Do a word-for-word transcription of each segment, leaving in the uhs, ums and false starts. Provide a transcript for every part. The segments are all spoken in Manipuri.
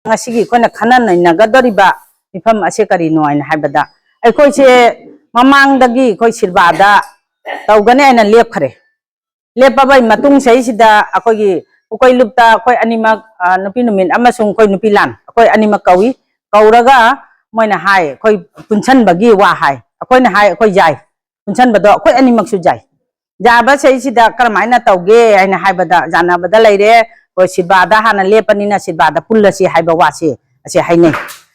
ꯉꯁꯤꯒꯤ ꯑꯩꯈꯣꯏꯅ ꯈꯟꯅ ꯅꯩꯅꯒꯗꯧꯔꯤꯕ ꯃꯤꯐꯝ ꯑꯁꯦ ꯀꯔꯤꯅꯣ ꯍꯥꯏꯅ ꯍꯥꯏꯕꯗ, ꯑꯩꯈꯣꯏꯁꯦ ꯃꯃꯥꯡꯗꯒꯤ ꯑꯩꯈꯣꯏ ꯁꯤꯔꯕꯥꯗ ꯇꯧꯒꯅꯤ ꯍꯥꯏꯅ ꯂꯦꯞꯈ꯭ꯔꯦ꯫ ꯂꯦꯞꯄꯕꯩ ꯃꯇꯨꯡ ꯁꯤꯗꯩꯁꯤꯗ ꯑꯩꯈꯣꯏꯒꯤ ꯄꯨꯀꯩ ꯂꯨꯞꯇ ꯑꯩꯈꯣꯏ ꯑꯅꯤꯃꯛ, ꯑ, ꯅꯨꯄꯤ ꯅꯨꯃꯤꯠ ꯑꯃꯁꯨꯡ ꯑꯩꯈꯣꯏ ꯅꯨꯄꯤ ꯂꯥꯟ, ꯑꯩꯈꯣꯏ ꯑꯅꯤꯃꯛ ꯀꯧꯏ꯫ ꯀꯧꯔꯒ ꯃꯣꯏꯅ ꯍꯥꯏ, ꯑꯩꯈꯣꯏ ꯄꯨꯟꯁꯟꯕꯒꯤ ꯋꯥ ꯍꯥꯏ꯫ ꯑꯩꯈꯣꯏꯅ ꯍꯥꯏ, ꯑꯩꯈꯣꯏ ꯌꯥꯏ꯫ ꯄꯨꯟꯁꯟꯕꯗꯣ ꯑꯩꯈꯣꯏ ꯑꯅꯤꯃꯛꯁꯨ ꯌꯥꯏ꯫ ꯌꯥꯕꯁꯤꯗꯩꯁꯤꯗ ꯀꯔꯝꯍꯥꯏꯅ ꯇꯧꯒꯦ ꯍꯥꯏꯅ ꯍꯥꯏꯕꯗ, ꯌꯥꯅꯕꯗ ꯂꯩꯔꯦ꯫ ꯑꯩꯈꯣꯏ ꯁꯤꯔꯕꯥꯗ ꯍꯥꯟꯅ ꯂꯦꯞꯄꯅꯤꯅ ꯁꯤꯔꯕꯥꯗ ꯄꯨꯜꯂꯁꯤ ꯍꯥꯏꯕ ꯋꯥꯁꯦ ꯑꯁꯤ ꯍꯥꯏꯅꯩ꯫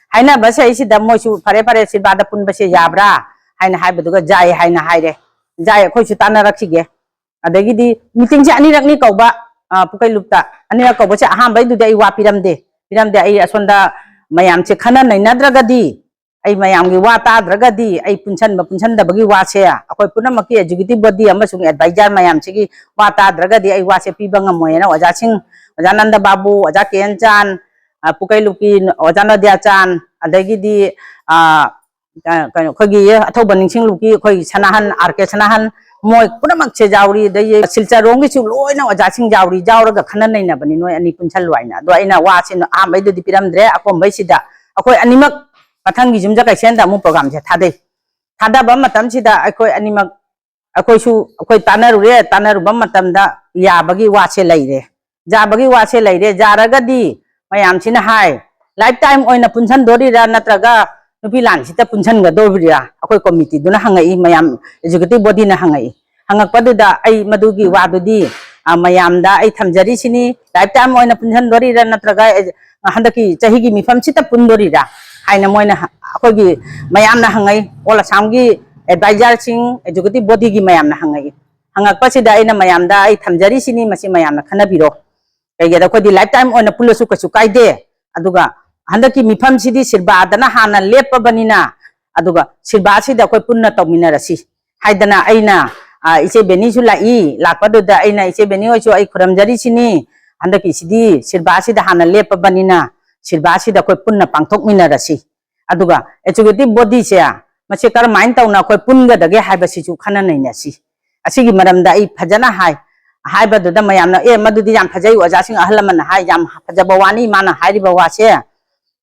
ꯍꯥꯏꯅꯕꯁꯤꯗꯩꯁꯤꯗ ꯃꯣꯏꯁꯨ, "ꯐꯔꯦ, ꯐꯔꯦ, ꯁꯤꯔꯕꯥꯗ ꯄꯨꯟꯕꯁꯦ ꯌꯥꯕ꯭ꯔꯥ?" ꯍꯥꯏꯅ ꯍꯥꯏꯕꯗꯨꯒ, "ꯌꯥꯏ" ꯍꯥꯏꯅ ꯍꯥꯏꯔꯦ꯫ "ꯌꯥꯏ, ꯑꯩꯈꯣꯏꯁꯨ ꯇꯥꯟꯅꯔꯛꯈꯤꯒꯦ"꯫ ꯑꯗꯒꯤꯗꯤ ꯃꯤꯇꯤꯡꯁꯦ ꯑꯅꯤꯔꯛꯅꯤ ꯀꯧꯕ, ꯑ, ꯄꯨꯀꯩ ꯂꯨꯞꯇ꯫ ꯑꯅꯤꯔꯛ ꯀꯧꯕꯁꯦ ꯑꯍꯥꯟꯕꯩꯗꯨꯗꯤ ꯑꯩ ꯋꯥ ꯄꯤꯔꯝꯗꯦ, ꯄꯤꯔꯝꯗꯦ꯫ ꯑꯩ ꯑꯁꯣꯝꯗ ꯃꯌꯥꯝꯁꯦ ꯈꯟꯅ ꯅꯩꯅꯗ꯭ꯔꯒꯗꯤ, ꯑꯩ ꯃꯌꯥꯝꯒꯤ ꯋꯥ ꯇꯥꯗ꯭ꯔꯒꯗꯤ, ꯑꯩ ꯄꯨꯟꯁꯟꯕ ꯄꯨꯟꯁꯟꯗꯕꯒꯤ ꯋꯥꯁꯦ, ꯑꯩꯈꯣꯏ ꯄꯨꯝꯅꯃꯛꯀꯤ executive body ꯑꯃꯁꯨꯡ advisor ꯃꯌꯥꯝꯁꯤꯒꯤ ꯋꯥ ꯇꯥꯗ꯭ꯔꯒꯗꯤ ꯑꯩ ꯋꯥꯁꯦ ꯄꯤꯕ ꯉꯝꯃꯣꯏꯅ ꯑꯣꯖꯥꯁꯤꯡ, ꯑꯣꯖꯥ ꯅꯟꯗ ꯕꯥꯕꯨ, ꯑꯣꯖꯥ ꯀꯦ ꯑꯦꯟ ꯆꯥꯟ, ꯑ, ꯄꯨꯀꯩ ꯂꯨꯞꯀꯤ ꯑꯣꯖꯥ ꯅꯣꯗꯤꯌꯥ ꯆꯥꯟ, ꯑꯗꯒꯤꯗꯤ, ꯑ, ꯑ, ꯀꯩꯅꯣ, ꯑꯩꯈꯣꯏꯒꯤ ꯑꯊꯧꯕ ꯅꯤꯡꯁꯤꯡꯂꯨꯞꯀꯤ ꯑꯩꯈꯣꯏ ꯁꯅꯥꯍꯟ, ꯑꯥꯔ ꯀꯦ ꯁꯅꯥꯍꯟ, ꯃꯣꯏ ꯄꯨꯝꯅꯃꯛꯁꯦ ꯌꯥꯎꯔꯤ꯫ ꯑꯗꯩ ꯁꯤꯜꯆꯔꯔꯣꯝꯒꯤꯁꯨ ꯂꯣꯏꯅ ꯑꯣꯖꯥꯁꯤꯡ ꯌꯥꯎꯔꯤ, ꯌꯥꯎꯔꯒ ꯈꯟꯅ ꯅꯩꯅꯕꯅꯤ ꯅꯣꯏ ꯑꯅꯤ ꯄꯨꯟꯁꯜꯂꯨ ꯍꯥꯏꯅ꯫ ꯑꯗꯣ ꯑꯩꯅ ꯋꯥꯁꯤ ꯑꯍꯥꯟꯕꯩꯗꯗꯤ ꯄꯤꯔꯝꯗ꯭ꯔꯦ, ꯑꯀꯣꯟꯕꯩꯁꯤꯗ ꯑꯩꯈꯣꯏ ꯑꯅꯤꯃꯛ ꯃꯊꯪꯒꯤ ꯌꯨꯝꯖꯀꯩꯁꯦꯟꯗ ꯑꯃꯨꯛ programꯁꯦ ꯊꯥꯗꯩ꯫ ꯊꯥꯗꯕ ꯃꯇꯝꯁꯤꯗ ꯑꯩꯈꯣꯏ ꯑꯅꯤꯃꯛ, ꯑꯩꯈꯣꯏꯁꯨ ꯑꯩꯈꯣꯏ ꯇꯥꯟꯅꯔꯨꯔꯦ, ꯇꯥꯟꯅꯔꯨꯕ ꯃꯇꯝꯗ ꯌꯥꯕꯒꯤ ꯋꯥꯁꯦ ꯂꯩꯔꯦ꯫ ꯌꯥꯕꯒꯤ ꯋꯥꯁꯦ ꯂꯩꯔꯦ, ꯌꯥꯔꯒꯗꯤ ꯃꯌꯥꯝꯁꯤꯅ ꯍꯥꯏ, "Lifetime ꯑꯣꯏꯅ ꯄꯨꯟꯁꯟꯗꯣꯔꯤꯔꯥ ꯅꯠꯇ꯭ꯔꯒ ꯅꯨꯄꯤ ꯂꯥꯟꯁꯤꯗ ꯄꯨꯟꯁꯟꯒꯗꯧꯔꯤꯔꯥ?" ꯑꯩꯈꯣꯏ committeeꯗꯨꯅ ꯍꯪꯉꯛꯏ, ꯃꯌꯥꯝ executive bodyꯅ ꯍꯪꯉꯛꯏ꯫ ꯍꯪꯉꯛꯄꯗꯨꯗ ꯑꯩ ꯃꯗꯨꯒꯤ ꯋꯥꯗꯨꯗꯤ, ꯑ, ꯃꯌꯥꯝꯗ ꯑꯩ ꯊꯝꯖꯔꯤꯁꯤꯅꯤ, "Lifetime ꯑꯣꯏꯅ ꯄꯨꯟꯁꯟꯗꯣꯔꯤꯔꯥ ꯅꯠꯇ꯭ꯔꯒ, ꯑꯦ, ꯍꯟꯗꯛꯀꯤ ꯆꯍꯤꯒꯤ ꯃꯤꯐꯝꯁꯤꯗ ꯄꯨꯟꯗꯣꯔꯤꯔꯥ?" ꯍꯥꯏꯅ ꯃꯣꯏꯅ ꯍ-, ꯑꯩꯈꯣꯏꯒꯤ ꯃꯌꯥꯝꯅ ꯍꯪꯉꯛꯏ, all Assamꯒꯤ advisorꯁꯤꯡ, executive bodyꯒꯤ ꯃꯌꯥꯝꯅ ꯍꯪꯉꯛꯏ꯫ ꯍꯪꯉꯛꯄꯁꯤꯗ ꯑꯩꯅ ꯃꯌꯥꯝꯗ ꯑꯩ ꯊꯝꯖꯔꯤꯁꯤꯅꯤ, ꯃꯁꯤ ꯃꯌꯥꯝꯅ ꯈꯟꯅꯕꯤꯔꯣ꯫ ꯀꯩꯒꯤꯗ ꯑꯩꯈꯣꯏꯗꯤ lifetime ꯑꯣꯏꯅ ꯄꯨꯜꯂꯁꯨ ꯀꯩꯁꯨ ꯀꯥꯏꯗꯦ꯫ ꯑꯗꯨꯒ ꯍꯟꯗꯛꯀꯤ ꯃꯤꯐꯝꯁꯤꯗꯤ ꯁꯤꯔꯕꯥꯗꯅ ꯍꯥꯟꯅ ꯂꯦꯞꯄꯕꯅꯤꯅ, ꯑꯗꯨꯒ ꯁꯤꯔꯕꯥꯁꯤꯗ ꯑꯩꯈꯣꯏ ꯄꯨꯟꯅ ꯇꯧꯃꯤꯟꯅꯔꯁꯤ ꯍꯥꯏꯗꯅ ꯑꯩꯅ, ꯑ, ꯏꯆꯦ ꯕꯦꯅꯤꯁꯨ ꯂꯥꯛꯏ, ꯂꯥꯛꯄꯗꯨꯗ ꯑꯩꯅ, "ꯏꯆꯦ ꯕꯦꯅꯤ ꯍꯣꯏꯁꯨ ꯑꯩ ꯈꯨꯔꯝꯖꯔꯤꯁꯤꯅꯤ, ꯍꯟꯗꯛꯀꯤꯁꯤꯗꯤ ꯁꯤꯔꯕꯥꯁꯤꯗ ꯍꯥꯟꯅ ꯂꯦꯞꯄꯕꯅꯤꯅ ꯁꯤꯔꯕꯥꯁꯤꯗ ꯑꯩꯈꯣꯏ ꯄꯨꯟꯅ ꯄꯥꯡꯊꯣꯛꯃꯤꯟꯅꯔꯁꯤ꯫ ꯑꯗꯨꯒ executive bodyꯁꯦ ꯃꯁꯤ ꯀꯔꯝꯍꯥꯏꯅ ꯇꯧꯅ ꯑꯩꯈꯣꯏ ꯄꯨꯟꯒꯗꯒꯦ ꯍꯥꯏꯕꯁꯤꯁꯨ ꯈꯟꯅ ꯅꯩꯅꯁꯤ꯫ ꯑꯁꯤꯒꯤ ꯃꯔꯝꯗ ꯑꯩ ꯐꯖꯅ ꯍꯥꯏ"꯫ ꯍꯥꯏꯕꯗꯨꯗ ꯃꯌꯥꯝꯅ, "ꯑꯦ, ꯃꯗꯨꯗꯤ ꯌꯥꯝ ꯐꯖꯩ, ꯑꯣꯖꯥꯁꯤꯡ ꯑꯍꯜ ꯂꯃꯟꯅ ꯍꯥꯏ, ꯌꯥꯝ ꯐꯖꯕ ꯋꯥꯅꯤ ꯃꯥꯅ ꯍꯥꯏꯔꯤꯕ ꯋꯥꯁꯦ"꯫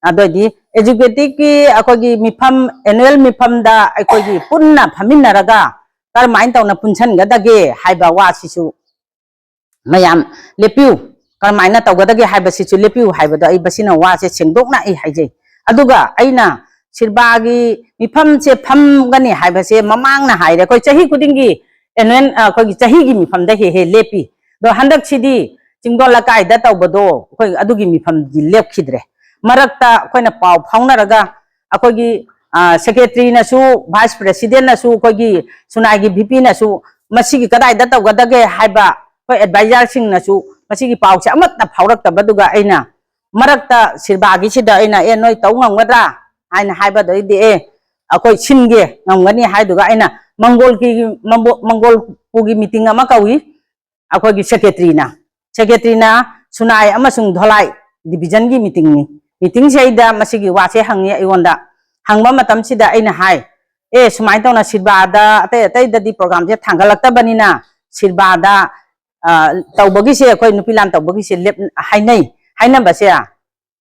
ꯑꯗꯨꯑꯣꯏꯗꯤ executive ꯀꯤ ꯑꯩꯈꯣꯏꯒꯤ ꯃꯤꯐꯝ, annual ꯃꯤꯐꯝꯗ ꯑꯩꯈꯣꯏꯒꯤ ꯄꯨꯟꯅ ꯐꯝꯃꯤꯟꯅꯔꯒ ꯀꯔꯝꯍꯥꯏꯅ ꯇꯧꯅ ꯄꯨꯟꯁꯤꯟꯒꯗꯒꯦ ꯍꯥꯏꯕ ꯋꯥꯁꯤꯁꯨ ꯃꯌꯥꯝ ꯂꯦꯞꯄꯤꯌꯨ, ꯀꯔꯝꯍꯥꯏꯅ ꯇꯧꯒꯗꯒꯦ ꯍꯥꯏꯕꯁꯤꯁꯨ ꯂꯦꯞꯄꯤꯌꯨ ꯍꯥꯏꯕꯗꯣ ꯑꯩ ꯃꯁꯤꯅ ꯋꯥꯁꯦ ꯁꯦꯡꯗꯣꯛꯅ ꯑꯩ ꯍꯥꯏꯖꯩ꯫ ꯑꯗꯨꯒ ꯑꯩꯅ ꯁꯤꯔꯕꯥꯒꯤ ꯃꯤꯐꯝꯁꯦ ꯐꯝꯒꯅꯤ ꯍꯥꯏꯕꯁꯦ ꯃꯃꯥꯡꯅ ꯍꯥꯏꯔꯦ, ꯑꯩꯈꯣꯏ ꯆꯍꯤ ꯈꯨꯗꯤꯡꯒꯤ annual, ꯑ, ꯑꯩꯈꯣꯏꯒꯤ ꯆꯍꯤꯒꯤ ꯃꯤꯐꯝꯗ ꯍꯦꯛ ꯍꯦꯛ ꯂꯦꯞꯄꯤ꯫ ꯑꯗꯣ ꯍꯟꯗꯛꯁꯤꯗꯤ ꯆꯤꯡꯗꯣꯟ ꯂꯩꯀꯥꯏꯗ ꯇꯧꯕꯗꯣ ꯑꯩꯈꯣꯏ ꯑꯗꯨꯒꯤ ꯃꯤꯐꯝꯗꯤ ꯂꯦꯞꯈꯤꯗ꯭ꯔꯦ꯫ ꯃꯔꯛꯇ ꯑꯩꯈꯣꯏꯅ ꯄꯥꯎ ꯐꯥꯎꯅꯔꯒ ꯑꯩꯈꯣꯏꯒꯤ, ꯑ, secretary ꯅꯁꯨ, vice president ꯅꯁꯨ, ꯑꯩꯈꯣꯏꯒꯤ ꯁꯨꯅꯥꯏꯒꯤ V P ꯅꯁꯨ ꯃꯁꯤꯒꯤ ꯀꯗꯥꯏꯗ ꯇꯧꯒꯗꯒꯦ ꯍꯥꯏꯕ ꯑꯩꯈꯣꯏ advisor ꯁꯤꯡꯅꯁꯨ ꯃꯁꯤꯒꯤ ꯄꯥꯎꯁꯦ ꯑꯃꯠꯇ ꯐꯥꯎꯔꯛꯇꯕꯗꯨꯒ ꯑꯩꯅ ꯃꯔꯛꯇ ꯁꯤꯔꯕꯥꯒꯤꯁꯤꯗ ꯑꯩꯅ, "ꯑꯦ, ꯅꯣꯏ ꯇꯧ ꯉꯝꯒꯗ꯭ꯔꯥ?" ꯍꯥꯏꯅ ꯍꯥꯏꯕꯗꯩꯗꯤ, "ꯑꯦ, ꯑꯩꯈꯣꯏ ꯁꯤꯟꯒꯦ, ꯉꯝꯒꯅꯤ" ꯍꯥꯏꯗꯨꯒ ꯑꯩꯅ ꯃꯪꯒꯣꯜꯒꯤ, ꯃꯪꯒꯣ-, ꯃꯪꯒꯣꯜꯄꯨꯒꯤ meeting ꯑꯃ ꯀꯧꯏ꯫ ꯑꯩꯈꯣꯏꯒꯤ secretary ꯅ, secretary ꯅ ꯁꯨꯅꯥꯏ ꯑꯃꯁꯨꯡ ꯙꯣꯂꯥꯏ division ꯒꯤ meeting ꯅꯤ꯫ Meeting ꯁꯤꯗ ꯃꯁꯤꯒꯤ ꯋꯥꯁꯦ ꯍꯪꯉꯤ ꯑꯩꯉꯣꯟꯗ꯫ ꯍꯪꯕ ꯃꯇꯝꯁꯤꯗ ꯑꯩꯅ ꯍꯥꯏ, "ꯑꯦ, ꯁꯨꯃꯥꯏꯅ ꯇꯧꯅ ꯁꯤꯔꯕꯥꯗ ꯑꯇꯩ ꯑꯇꯩꯗꯗꯤ program ꯁꯦ ꯊꯥꯡꯒꯠꯂꯛꯇꯕꯅꯤꯅ ꯁꯤꯔꯕꯥꯗ, ꯑ, ꯇꯧꯕꯒꯤꯁꯦ, ꯑꯩꯈꯣꯏ ꯅꯨꯄꯤ ꯂꯥꯟ ꯇꯧꯕꯒꯤꯁꯦ ꯂꯦꯞ-, ꯍꯥꯏꯅꯩ, ꯍꯥꯏꯅꯕꯁꯦ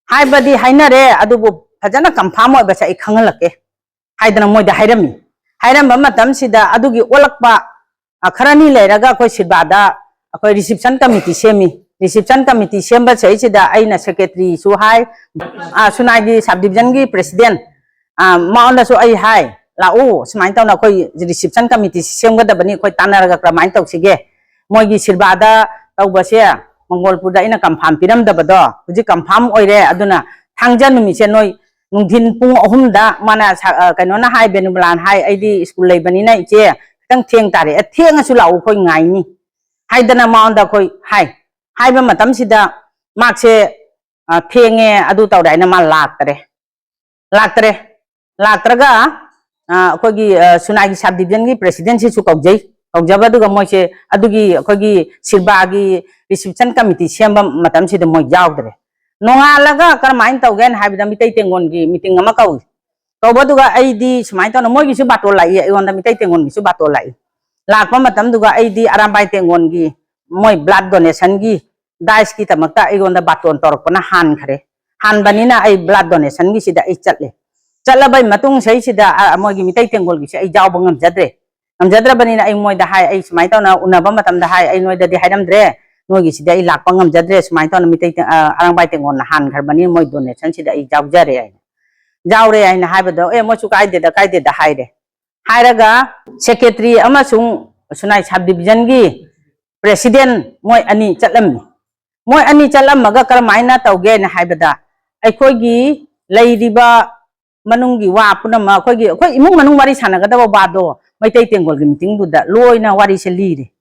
ꯍꯥꯏꯕꯗꯤ ꯍꯥꯏꯅꯔꯦ, ꯑꯗꯨꯕꯨ ꯐꯖꯅ confirm ꯑꯣꯏꯕꯁꯦ ꯑꯩ ꯈꯪꯍꯜꯂꯛꯀꯦ" ꯍꯥꯏꯗꯅ ꯃꯣꯏꯗ ꯍꯥꯏꯔꯝꯃꯤ꯫ ꯍꯥꯏꯔꯝꯕ ꯃꯇꯝꯁꯤꯗ ꯑꯗꯨꯒꯤ ꯑꯣꯜꯂꯛꯄ, ꯑ, ꯈꯔꯅꯤ ꯂꯩꯔꯒ ꯑꯩꯈꯣꯏ ꯁꯤꯔꯕꯥꯗ ꯑꯩꯈꯣꯏ reception committee ꯁꯦꯝꯃꯤ꯫ Reception committee ꯁꯦꯝꯕ ꯁꯤꯗꯩꯁꯤꯗ ꯑꯩꯅ secretary ꯁꯨ ꯍꯥꯏ, ꯑ, ꯁꯨꯅꯥꯏꯒꯤ sub division ꯒꯤ president, ꯑ, ꯃꯉꯣꯟꯗꯁꯨ ꯑꯩ ꯍꯥꯏ, "ꯂꯥꯛꯎ, ꯁꯨꯃꯥꯏꯅ ꯇꯧꯅ ꯑꯩꯈꯣꯏ reception committee ꯁꯤ ꯁꯦꯝꯒꯗꯕꯅꯤ, ꯑꯩꯈꯣꯏ ꯇꯥꯟꯅꯔꯒ ꯀꯔꯝꯍꯥꯏꯅ ꯇꯧꯁꯤꯒꯦ?" ꯃꯣꯏꯒꯤ ꯁꯤꯔꯕꯥꯗ ꯇꯧꯕꯁꯦ ꯃꯪꯒꯣꯜꯄꯨꯔꯗ ꯑꯩꯅ confirm ꯄꯤꯔꯝꯗꯕꯗꯣ ꯍꯧꯖꯤꯛ confirm ꯑꯣꯏꯔꯦ꯫ ꯑꯗꯨꯅ ꯊꯥꯡꯖ ꯅꯨꯃꯤꯠꯁꯦ ꯅꯣꯏ ꯅꯨꯡꯊꯤꯟ ꯄꯨꯡ ꯑꯍꯨꯝꯗ ꯃꯥꯅ ꯁꯥ-, ꯑ, ꯀꯩꯅꯣꯅ ꯍꯥꯏ, ꯕꯦꯅꯨꯕꯂꯥꯅ ꯍꯥꯏ, "ꯑꯩꯗꯤ school ꯂꯩꯕꯅꯤꯅ ꯏꯆꯦ ꯈꯤꯇꯪ ꯊꯦꯡ ꯇꯥꯔꯦ"꯫ "ꯑꯦ, ꯊꯦꯡꯉꯁꯨ ꯂꯥꯛꯎ, ꯑꯩꯈꯣꯏ ꯉꯥꯏꯅꯤ" ꯍꯥꯏꯗꯅ ꯃꯉꯣꯟꯗ ꯑꯩꯈꯣꯏ ꯍꯥꯏ꯫ ꯍꯥꯏꯕ ꯃꯇꯝꯁꯤꯗ ꯃꯥꯁꯦ, ꯑ, ꯊꯦꯡꯉꯦ, ꯑꯗꯨ ꯇꯧꯔꯦ ꯍꯥꯏꯅ ꯃꯥ ꯂꯥꯛꯇꯔꯦ꯫ ꯂꯥꯛꯇꯔꯦ꯫ ꯂꯥꯛꯇ꯭ꯔꯒ, ꯑ, ꯑꯩꯈꯣꯏꯒꯤ, ꯑ, ꯁꯨꯅꯥꯏꯒꯤ sub division ꯒꯤ president ꯁꯤꯁꯨ ꯀꯧꯖꯩ꯫ ꯀꯧꯖꯕꯗꯨꯒ ꯃꯣꯏꯁꯦ ꯑꯗꯨꯒꯤ ꯑꯩꯈꯣꯏꯒꯤ ꯁꯤꯔꯕꯥꯒꯤ reception committee ꯁꯦꯝꯕ ꯃꯇꯝꯁꯤꯗ ꯃꯣꯏ ꯌꯥꯎꯗ꯭ꯔꯦ꯫ ꯅꯣꯡꯉꯥꯜꯂꯒ ꯀꯔꯝꯍꯥꯏꯅ ꯇꯧꯒꯦꯅ ꯍꯥꯏꯕꯗ ꯃꯤꯇꯩ ꯇꯦꯡꯒꯣꯟꯒꯤ meeting ꯑꯃ ꯀꯧꯏ꯫ ꯀꯧꯕꯗꯨꯒ ꯑꯩꯗꯤ ꯁꯨꯃꯥꯏꯅ ꯇꯧꯅ, ꯃꯣꯏꯒꯤꯁꯨ ꯕꯥꯇꯣꯟ ꯂꯥꯛꯏ, ꯑꯩꯉꯣꯟꯗ ꯃꯤꯇꯩ ꯇꯦꯡꯒꯣꯟꯒꯤꯁꯨ ꯕꯥꯇꯣꯟ ꯂꯥꯛꯏ꯫ ꯂꯥꯛꯄ ꯃꯇꯝꯗꯨꯒ ꯑꯩꯗꯤ ꯑꯔꯥꯝꯕꯥꯏ ꯇꯦꯡꯒꯣꯟꯒꯤ ꯃꯣꯏ blood donation ꯒꯤ dice ꯀꯤꯗꯃꯛꯇ ꯑꯩꯉꯣꯟꯗ ꯕꯥꯇꯣꯟ ꯇꯧꯔꯛꯄꯅ ꯍꯥꯟꯈ꯭ꯔꯦ꯫ ꯍꯥꯟꯕꯅꯤꯅ ꯑꯩ blood donation ꯒꯤꯁꯤꯗ ꯑꯩ ꯆꯠꯂꯦ꯫ ꯆꯠꯂꯕꯩ ꯃꯇꯨꯡ ꯁꯩꯁꯤꯗ, ꯑ, ꯃꯣꯏꯒꯤ ꯃꯤꯇꯩ ꯇꯦꯡꯒꯣꯜꯒꯤꯁꯦ ꯑꯩ ꯌꯥꯎꯕ ꯉꯝꯖꯗ꯭ꯔꯦ꯫ ꯉꯝꯖꯗ꯭ꯔꯕꯅꯤꯅ ꯑꯩ ꯃꯣꯏꯗ ꯍꯥꯏ, ꯑꯩ ꯁꯨꯃꯥꯏꯅ ꯇꯧꯅ ꯎꯅꯕ ꯃꯇꯝꯗ ꯍꯥꯏ, "ꯑꯩ ꯅꯣꯏꯗꯗꯤ ꯍꯥꯏꯔꯝꯗ꯭ꯔꯦ, ꯅꯣꯏꯒꯤꯁꯤꯗꯤ ꯑꯩ ꯂꯥꯛꯄ ꯉꯝꯖꯗ꯭ꯔꯦ, ꯁꯨꯃꯥꯏꯅ ꯇꯧꯅ ꯃꯤꯇꯩ ꯇꯦꯡ-, ꯑ, ꯑꯔꯥꯡꯕꯥꯏ ꯇꯦꯡꯒꯣꯜꯅ ꯍꯥꯟꯈ꯭ꯔꯕꯅꯤ, ꯃꯣꯏ donation ꯁꯤꯗ ꯑꯩ ꯌꯥꯎꯖꯔꯦ" ꯍꯥꯏꯅ, "ꯌꯥꯎꯔꯦ" ꯍꯥꯏꯅ ꯍꯥꯏꯕꯗꯣ, "ꯑꯦ, ꯃꯣꯏꯁꯨ ꯀꯥꯏꯗꯦꯗ, ꯀꯥꯏꯗꯦꯗ" ꯍꯥꯏꯔꯦ꯫ ꯍꯥꯏꯔꯒ secretary ꯑꯃꯁꯨꯡ ꯁꯨꯅꯥꯏ sub division ꯒꯤ president ꯃꯣꯏ ꯑꯅꯤ ꯆꯠꯂꯝꯃꯤ꯫ ꯃꯣꯏ ꯑꯅꯤ ꯆꯠꯂꯝꯃꯒ ꯀꯔꯝꯍꯥꯏꯅ ꯇꯧꯒꯦꯅ ꯍꯥꯏꯕꯗ, ꯑꯩꯈꯣꯏꯒꯤ ꯂꯩꯔꯤꯕ ꯃꯅꯨꯡꯒꯤ ꯋꯥ ꯄꯨꯝꯅꯃꯛ, ꯑꯩꯈꯣꯏꯒꯤ, ꯑꯩꯈꯣꯏ ꯏꯃꯨꯡ ꯃꯅꯨꯡ ꯋꯥꯔꯤ ꯁꯥꯟꯅꯒꯗꯕ ꯋꯥꯗꯣ ꯃꯩꯇꯩ ꯇꯦꯡꯒꯣꯜꯒꯤ meeting ꯗꯨꯗ ꯂꯣꯏꯅ ꯋꯥꯔꯤꯁꯦ ꯂꯤꯔꯦ꯫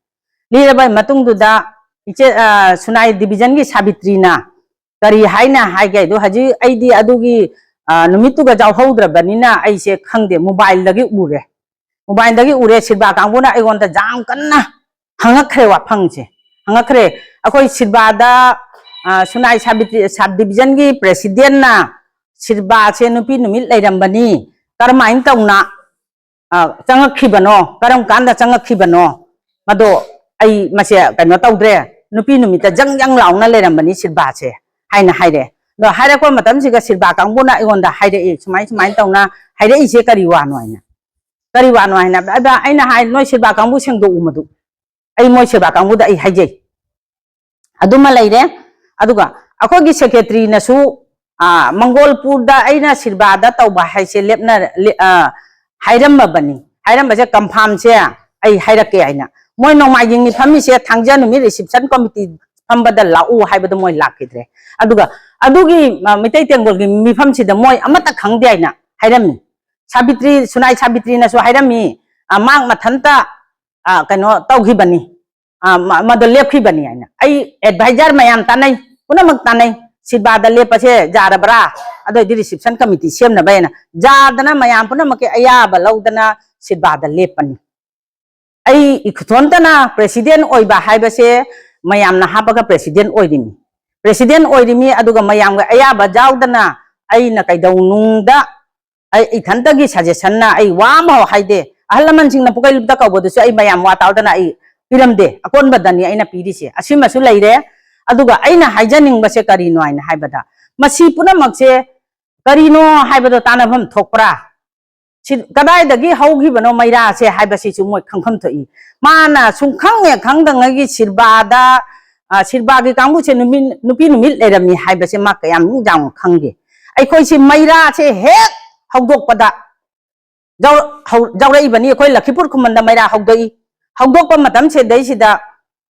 ꯂꯤꯔꯕ ꯃꯇꯨꯡꯗꯨꯗ ꯏꯆꯦ, ꯑ, ꯁꯨꯅꯥꯏ division ꯒꯤ ꯁꯥꯕꯤꯇ꯭ꯔꯤꯅ ꯀꯔꯤ ꯍꯥꯏꯅ ꯍꯥꯏꯒꯦ ꯍꯥꯏꯗꯣ, ꯍꯧꯖꯤꯛ ꯑꯩꯗꯤ ꯑꯗꯨꯒꯤ, ꯑ, ꯅꯨꯃꯤꯠꯇꯨꯒ ꯌꯥꯎꯍꯧꯗ꯭ꯔꯕꯅꯤꯅ ꯑꯩꯁꯦ ꯈꯪꯗꯦ, mobile ꯗꯒꯤ ꯎꯔꯦ꯫ Mobile ꯗꯒꯤ ꯎꯔꯦ, ꯁꯤꯜꯕꯥ ꯀꯥꯡꯕꯨꯅ ꯑꯩꯉꯣꯟꯗ ꯌꯥꯝ ꯀꯟꯅ ꯍꯪꯉꯛꯈ꯭ꯔꯦ ꯋꯥꯐꯝꯁꯦ꯫ ꯍꯪꯉꯛꯈ꯭ꯔꯦ꯫ ꯑꯩꯈꯣꯏ ꯁꯤꯜꯕꯥꯗ, ꯑ, ꯁꯨꯅꯥꯏ ꯁꯥꯕꯤꯇ꯭ꯔꯤ, sub division ꯒꯤ president ꯅ ꯁꯤꯜꯕꯥꯁꯦ ꯅꯨꯄꯤ ꯅꯨꯃꯤꯠ ꯂꯩꯔꯝꯕꯅꯤ, ꯀꯔꯝꯍꯥꯏꯅ ꯇꯧꯅ, ꯑ, ꯆꯪꯉꯛꯈꯤꯕꯅꯣ, ꯀꯔꯝ ꯀꯥꯟꯗ ꯆꯪꯉꯛꯈꯤꯕꯅꯣ, ꯃꯗꯣ ꯑꯩ ꯃꯁꯦ ꯀꯩꯅꯣ ꯇꯧꯗ꯭ꯔꯦ, ꯅꯨꯄꯤ ꯅꯨꯃꯤꯠꯇ ꯖꯪ ꯖꯪ ꯂꯥꯎꯅ ꯂꯩꯔꯝꯕꯅꯤ ꯁꯤꯜꯕꯥꯁꯦ ꯍꯥꯏꯅ ꯍꯥꯏꯔꯦ꯫ ꯑꯗꯣ ꯍꯥꯏꯔꯛꯄ ꯃꯇꯝꯁꯤꯒ ꯁꯤꯜꯕꯥ ꯀꯥꯡꯕꯨꯅ ꯑꯩꯉꯣꯟꯗ ꯍꯥꯏꯔꯛꯏ, ꯁꯨꯃꯥꯏ ꯁꯨꯃꯥꯏꯅ ꯇꯧꯅ ꯍꯥꯏꯔꯛꯏꯁꯦ ꯀꯔꯤ ꯋꯥꯅꯣ ꯍꯥꯏꯅ꯫ ꯀꯔꯤ ꯋꯥꯅꯣ ꯍꯥꯏꯅ꯫ ꯑꯗ ꯑꯩꯅ ꯍꯥꯏ, "ꯅꯣꯏ ꯁꯤꯜꯕꯥ ꯀꯥꯡꯕꯨ ꯁꯦꯡꯗꯣꯛꯎ ꯃꯗꯨ"꯫ ꯑꯩ ꯃꯣꯏ ꯁꯤꯜꯕꯥ ꯀꯥꯡꯕꯨꯗ ꯑꯩ ꯍꯥꯏꯖꯩ꯫ ꯑꯗꯨꯃ ꯂꯩꯔꯦ꯫ ꯑꯗꯨꯒ ꯑꯩꯈꯣꯏꯒꯤ secretary ꯅꯁꯨ, ꯑ, ꯃꯪꯒꯣꯜꯄꯨꯔꯗ ꯑꯩꯅ ꯁꯤꯜꯕꯥꯗ ꯇꯧꯕ ꯍꯥꯏꯁꯦ ꯂꯦꯞꯅ-, ꯂꯦ-, ꯑ, ꯍꯥꯏꯔꯝꯃꯕꯅꯤ꯫ ꯍꯥꯏꯔꯝꯕꯁꯦ confirm ꯁꯦ ꯑꯩ ꯍꯥꯏꯔꯛꯀꯦ ꯍꯥꯏꯅ꯫ ꯃꯣꯏ ꯅꯣꯡꯃꯥꯏꯖꯤꯡꯅꯤ ꯐꯝꯃꯤꯁꯦ, ꯊꯥꯡꯖ ꯅꯨꯃꯤꯠ reception committee ꯐꯝꯕꯗ ꯂꯥꯛꯎ ꯍꯥꯏꯕꯗ ꯃꯣꯏ ꯂꯥꯛꯈꯤꯗ꯭ꯔꯦ꯫ ꯑꯗꯨꯒ ꯑꯗꯨꯒꯤ, ꯑ, ꯃꯩꯇꯩ ꯇꯦꯡꯒꯣꯜꯒꯤ ꯃꯤꯐꯝꯁꯤꯗ ꯃꯣꯏ ꯑꯃꯠꯇ ꯈꯪꯗꯦ ꯍꯥꯏꯅ ꯍꯥꯏꯔꯝꯃꯤ꯫ ꯁꯥꯕꯤꯇ꯭ꯔꯤ, ꯁꯨꯅꯥꯏ ꯁꯥꯕꯤꯇ꯭ꯔꯤꯅꯁꯨ ꯍꯥꯏꯔꯝꯃꯤ, ꯑ, ꯃꯍꯥꯛ ꯃꯊꯟꯇ, ꯑ, ꯀꯩꯅꯣ ꯇꯧꯈꯤꯕꯅꯤ, ꯑ, ꯃ-, ꯃꯗꯨ ꯂꯦꯞꯈꯤꯕꯅꯤ ꯍꯥꯏꯅ꯫ ꯑꯩ advisor ꯃꯌꯥꯝ ꯇꯥꯟꯅꯩ, ꯄꯨꯝꯅꯃꯛ ꯇꯥꯟꯅꯩ, ꯁꯤꯜꯕꯥꯗ ꯂꯦꯞꯄꯁꯦ ꯌꯥꯔꯕ꯭ꯔꯥ, ꯑꯗꯨ ꯑꯣꯏꯗꯤ reception committee ꯁꯦꯝꯅꯕ ꯍꯥꯏꯅ꯫ ꯌꯥꯗꯅ ꯃꯌꯥꯝ ꯄꯨꯝꯅꯃꯛꯀꯤ ꯑꯌꯥꯕ ꯂꯧꯗꯅ ꯁꯤꯜꯕꯥꯗ ꯂꯦꯞꯄꯅꯤ꯫ ꯑꯩ ꯏꯊꯣꯟꯇꯅ president ꯑꯣꯏꯕ ꯍꯥꯏꯕꯁꯦ ꯃꯌꯥꯝꯅ ꯍꯥꯞꯄꯒ president ꯑꯣꯏꯔꯤꯃꯤ꯫ President ꯑꯣꯏꯔꯤꯃꯤ, ꯑꯗꯨꯒ ꯃꯌꯥꯝꯒꯤ ꯑꯌꯥꯕ ꯌꯥꯎꯗꯅ ꯑꯩꯅ ꯀꯩꯗꯧꯅꯨꯡꯗ ꯑꯩ ꯏꯊꯟꯇꯒꯤ suggestion ꯅ ꯑꯩ ꯋꯥ ꯑꯃꯐꯥꯎ ꯍꯥꯏꯗꯦ꯫ ꯑꯍꯜ ꯂꯃꯟꯁꯤꯡꯅ ꯄꯨꯀꯩ ꯂꯨꯞꯇ ꯀꯧꯕꯗꯨꯁꯨ ꯑꯩ ꯃꯌꯥꯝ ꯋꯥ ꯇꯥꯎꯗꯅ ꯑꯩ ꯄꯤꯔꯝꯗꯦ꯫ ꯑꯀꯣꯟꯕꯗꯅꯤ ꯑꯩꯅ ꯄꯤꯔꯤꯁꯦ꯫ ꯑꯁꯤꯃꯁꯨ ꯂꯩꯔꯦ꯫ ꯑꯗꯨꯒ ꯑꯩꯅ ꯍꯥꯏꯖꯅꯤꯡꯕꯁꯦ ꯀꯔꯤꯅꯣ ꯍꯥꯏꯅ ꯍꯥꯏꯕꯗ, ꯃꯁꯤ ꯄꯨꯝꯅꯃꯛꯁꯦ ꯀꯔꯤꯅꯣ ꯍꯥꯏꯕꯗꯣ ꯇꯥꯟꯅꯐꯝ ꯊꯣꯛꯄ꯭ꯔꯥ? ꯁꯤ ꯀꯗꯥꯏꯗꯒꯤ ꯍꯧꯈꯤꯕꯅꯣ ꯃꯩꯔꯥꯁꯦ ꯍꯥꯏꯕꯁꯤꯁꯨ ꯃꯣꯏ ꯈꯪꯐꯝ ꯊꯣꯛꯏ꯫ ꯃꯥꯅ ꯁꯨꯡꯈꯪ ꯍꯦꯛ ꯈꯪꯗꯉꯩꯒꯤ ꯁꯤꯔꯕꯥꯗ, ꯑ, ꯁꯤꯔꯕꯥꯒꯤ ꯀꯥꯡꯕꯨꯁꯦ ꯅꯨꯃꯤꯠ, ꯅꯨꯄꯤ ꯅꯨꯃꯤꯠ ꯂꯩꯔꯝꯃꯤ ꯍꯥꯏꯕꯁꯦ ꯃꯥ ꯀꯌꯥꯝ ꯅꯤꯡꯖꯥꯡ ꯈꯪꯒꯦ? ꯑꯩꯈꯣꯏꯁꯤ ꯃꯩꯔꯥꯁꯦ ꯍꯦꯛ ꯍꯧꯗꯣꯛꯄꯗ ꯌꯥꯎ-, ꯍꯧ-, ꯌꯥꯎꯔꯛꯏꯕꯅꯤ꯫ ꯑꯩꯈꯣꯏ ꯂꯈꯤꯄꯨꯔ ꯈꯨꯃꯟꯗ ꯃꯩꯔꯥ ꯍꯧꯗꯣꯛꯏ꯫ ꯍꯧꯗꯣꯛꯄ ꯃꯇꯝꯁꯤꯗꯩꯁꯤꯗ,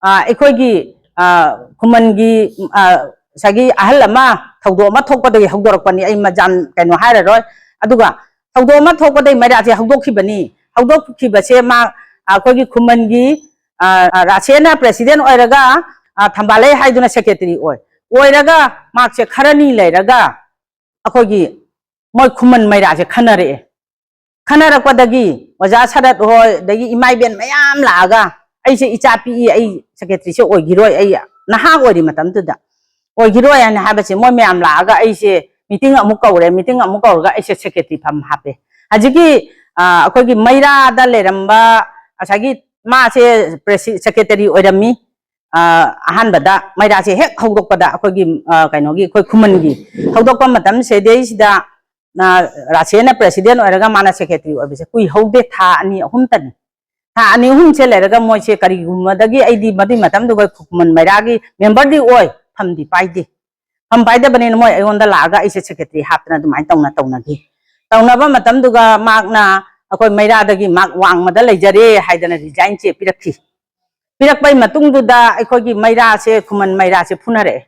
ꯑ, ꯑꯩꯈꯣꯏꯒꯤ, ꯑ, ꯈꯨꯃꯟꯒꯤ, ꯑ, ꯉꯁꯥꯏꯒꯤ ꯑꯍꯜ ꯑꯃ ꯊꯧꯗꯣꯛ ꯑꯃ ꯊꯣꯛꯄꯗꯒꯤ ꯍꯧꯗꯣꯔꯛꯄꯅꯤ꯫ ꯑꯩ ꯃꯖꯥꯝ ꯀꯩꯅꯣ ꯍꯥꯏꯔꯔꯣꯏ꯫ ꯑꯗꯨꯒ ꯊꯧꯗꯣꯛ ꯑꯃ ꯊꯣꯛꯄꯗꯒꯤ ꯃꯩꯔꯥꯁꯦ ꯍꯧꯗꯣꯛꯈꯤꯕꯅꯤ꯫ ꯍꯧꯗꯣꯛꯈꯤꯕꯁꯦ ꯃꯥ, ꯑ, ꯑꯩꯈꯣꯏꯒꯤ ꯈꯨꯃꯟꯒꯤ, ꯑ, ꯑ, ꯔꯥꯁꯦꯅ president ꯑꯣꯏꯔꯒ, ꯑ, ꯊꯝꯕꯥꯂꯩ ꯍꯥꯏꯗꯨꯅ secretary ꯑꯣꯏ꯫ ꯑꯣꯏꯔꯒ ꯃꯍꯥꯛꯁꯦ ꯈꯔꯅꯤ ꯂꯩꯔꯒ ꯑꯩꯈꯣꯏꯒꯤ ꯃꯣꯏ ꯈꯨꯃꯟ ꯃꯩꯔꯥꯁꯦ ꯈꯟꯅꯔꯛꯑꯦ꯫ ꯈꯟꯅꯔꯛꯄꯗꯒꯤ ꯑꯣꯖꯥ ꯁꯔꯠ ꯍꯣꯏ, ꯑꯗꯒꯤ ꯏꯃꯥ ꯏꯕꯦꯟ ꯃꯌꯥꯝ ꯂꯥꯛꯑꯒ, "ꯑꯩꯁꯦ ꯏꯆꯥ ꯄꯤꯛꯏ, ꯑꯩ secretaryꯁꯦ ꯑꯣꯏꯈꯤꯔꯣꯏ, ꯑꯩ ꯅꯍꯥ ꯑꯣꯏꯔꯤ ꯃꯇꯝꯗꯨꯗ, ꯑꯣꯏꯈꯤꯔꯣꯏ" ꯍꯥꯏꯅ ꯍꯥꯏꯕꯁꯦ, ꯃꯣꯏ ꯃꯌꯥꯝ ꯂꯥꯛꯑꯒ ꯑꯩꯁꯦ meeting ꯑꯃꯨꯛ ꯀꯧꯔꯦ꯫ Meeting ꯑꯃꯨꯛ ꯀꯧꯔꯒ ꯑꯩꯁꯦ secretary ꯐꯝ ꯍꯥꯞꯄꯦ꯫ ꯍꯧꯖꯤꯛꯀꯤ, ꯑ, ꯑꯩꯈꯣꯏꯒꯤ ꯃꯩꯔꯥꯗ ꯂꯩꯔꯝꯕ ꯉꯁꯥꯏꯒꯤ ꯃꯥꯁꯦ presi-, secretary ꯑꯣꯏꯔꯝꯃꯤ꯫ ꯑ, ꯑꯍꯥꯟꯕꯗ ꯃꯩꯔꯥꯁꯦ ꯍꯦꯛ ꯍꯧꯗꯣꯛꯄꯗ ꯑꯩꯈꯣꯏꯒꯤ, ꯑ, ꯀꯩꯅꯣꯒꯤ, ꯑꯩꯈꯣꯏ ꯈꯨꯃꯟꯒꯤ ꯍꯧꯗꯣꯛꯄ ꯃꯇꯝꯁꯤꯗꯩꯁꯤꯗ, ꯑ, ꯔꯥꯁꯦꯅ president ꯑꯣꯏꯔꯒ ꯃꯥꯅ secretary ꯑꯣꯏꯕꯁꯦ ꯀꯨꯏꯍꯧꯗꯦ, ꯊꯥ ꯑꯅꯤ ꯑꯍꯨꯝꯇꯅꯤ꯫ ꯊꯥ ꯑꯅꯤ ꯑꯍꯨꯝꯁꯦ ꯂꯩꯔꯒ ꯃꯣꯏꯁꯦ ꯀꯔꯤꯒꯨꯝꯕꯗꯒꯤ, ꯑꯩꯗꯤ ꯃꯗꯨꯏ ꯃꯇꯝꯗꯨꯒ ꯈꯨꯃꯟ ꯃꯩꯔꯥꯒꯤ memberꯗꯤ ꯑꯣꯏ, ꯐꯝꯗꯤ ꯄꯥꯏꯗꯦ꯫ ꯐꯝ ꯄꯥꯏꯗꯕꯅꯤꯅ ꯃꯣꯏ ꯑꯩꯉꯣꯟꯗ ꯂꯥꯛꯑꯒ ꯑꯩꯁꯦ secretary ꯍꯥꯞꯇꯅ ꯑꯗꯨꯃꯥꯏꯅ ꯇꯧꯅ ꯇꯧꯅꯈꯤ꯫ ꯇꯧꯅꯕ ꯃꯇꯝꯗꯨꯒ ꯃꯍꯥꯛꯅ ꯑꯩꯈꯣꯏ ꯃꯩꯔꯥꯗꯒꯤ ꯃꯍꯥꯛ ꯋꯥꯡꯃꯗ ꯂꯩꯖꯔꯦ ꯍꯥꯏꯗꯅ resign ꯆꯦ ꯄꯤꯔꯛꯈꯤ꯫ ꯄꯤꯔꯛꯄꯩ ꯃꯇꯨꯡꯗꯨꯗ ꯑꯩꯈꯣꯏꯒꯤ ꯃꯩꯔꯥꯁꯦ, ꯈꯨꯃꯟ ꯃꯩꯔꯥꯁꯦ ꯐꯨꯅꯔꯛꯑꯦ꯫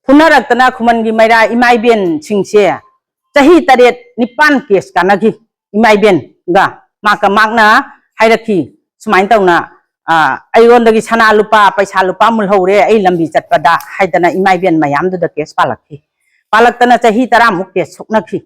ꯐꯨꯅꯔꯛꯇꯅ ꯈꯨꯃꯟꯒꯤ ꯃꯩꯔꯥ ꯏꯃꯥ ꯏꯕꯦꯟꯁꯤꯡꯁꯦ ꯆꯍꯤ ꯇꯔꯦꯠ ꯅꯤꯄꯥꯟ case ꯀꯥꯟꯅꯈꯤ꯫ ꯏꯃꯥ ꯏꯕꯦꯟꯒ ꯃꯍꯥꯛꯀ ꯃꯍꯥꯛꯅ ꯍꯥꯏꯔꯛꯈꯤ, ꯁꯨꯃꯥꯏꯅ ꯇꯧꯅ, ꯑ, "ꯑꯩꯉꯣꯟꯗꯒꯤ ꯁꯅꯥ ꯂꯨꯄꯥ, ꯄꯩꯁꯥ ꯂꯨꯄꯥ ꯃꯨꯜꯍꯧꯔꯦ ꯑꯩ ꯂꯝꯕꯤ ꯆꯠꯄꯗ" ꯍꯥꯏꯗꯅ ꯏꯃꯥ ꯏꯕꯦꯟ ꯃꯌꯥꯝꯗꯨꯗ case ꯄꯥꯜꯂꯛꯈꯤ꯫ ꯄꯥꯜꯂꯛꯇꯅ ꯆꯍꯤ ꯇꯔꯥꯃꯨꯛ case ꯁꯣꯛꯅꯈꯤ꯫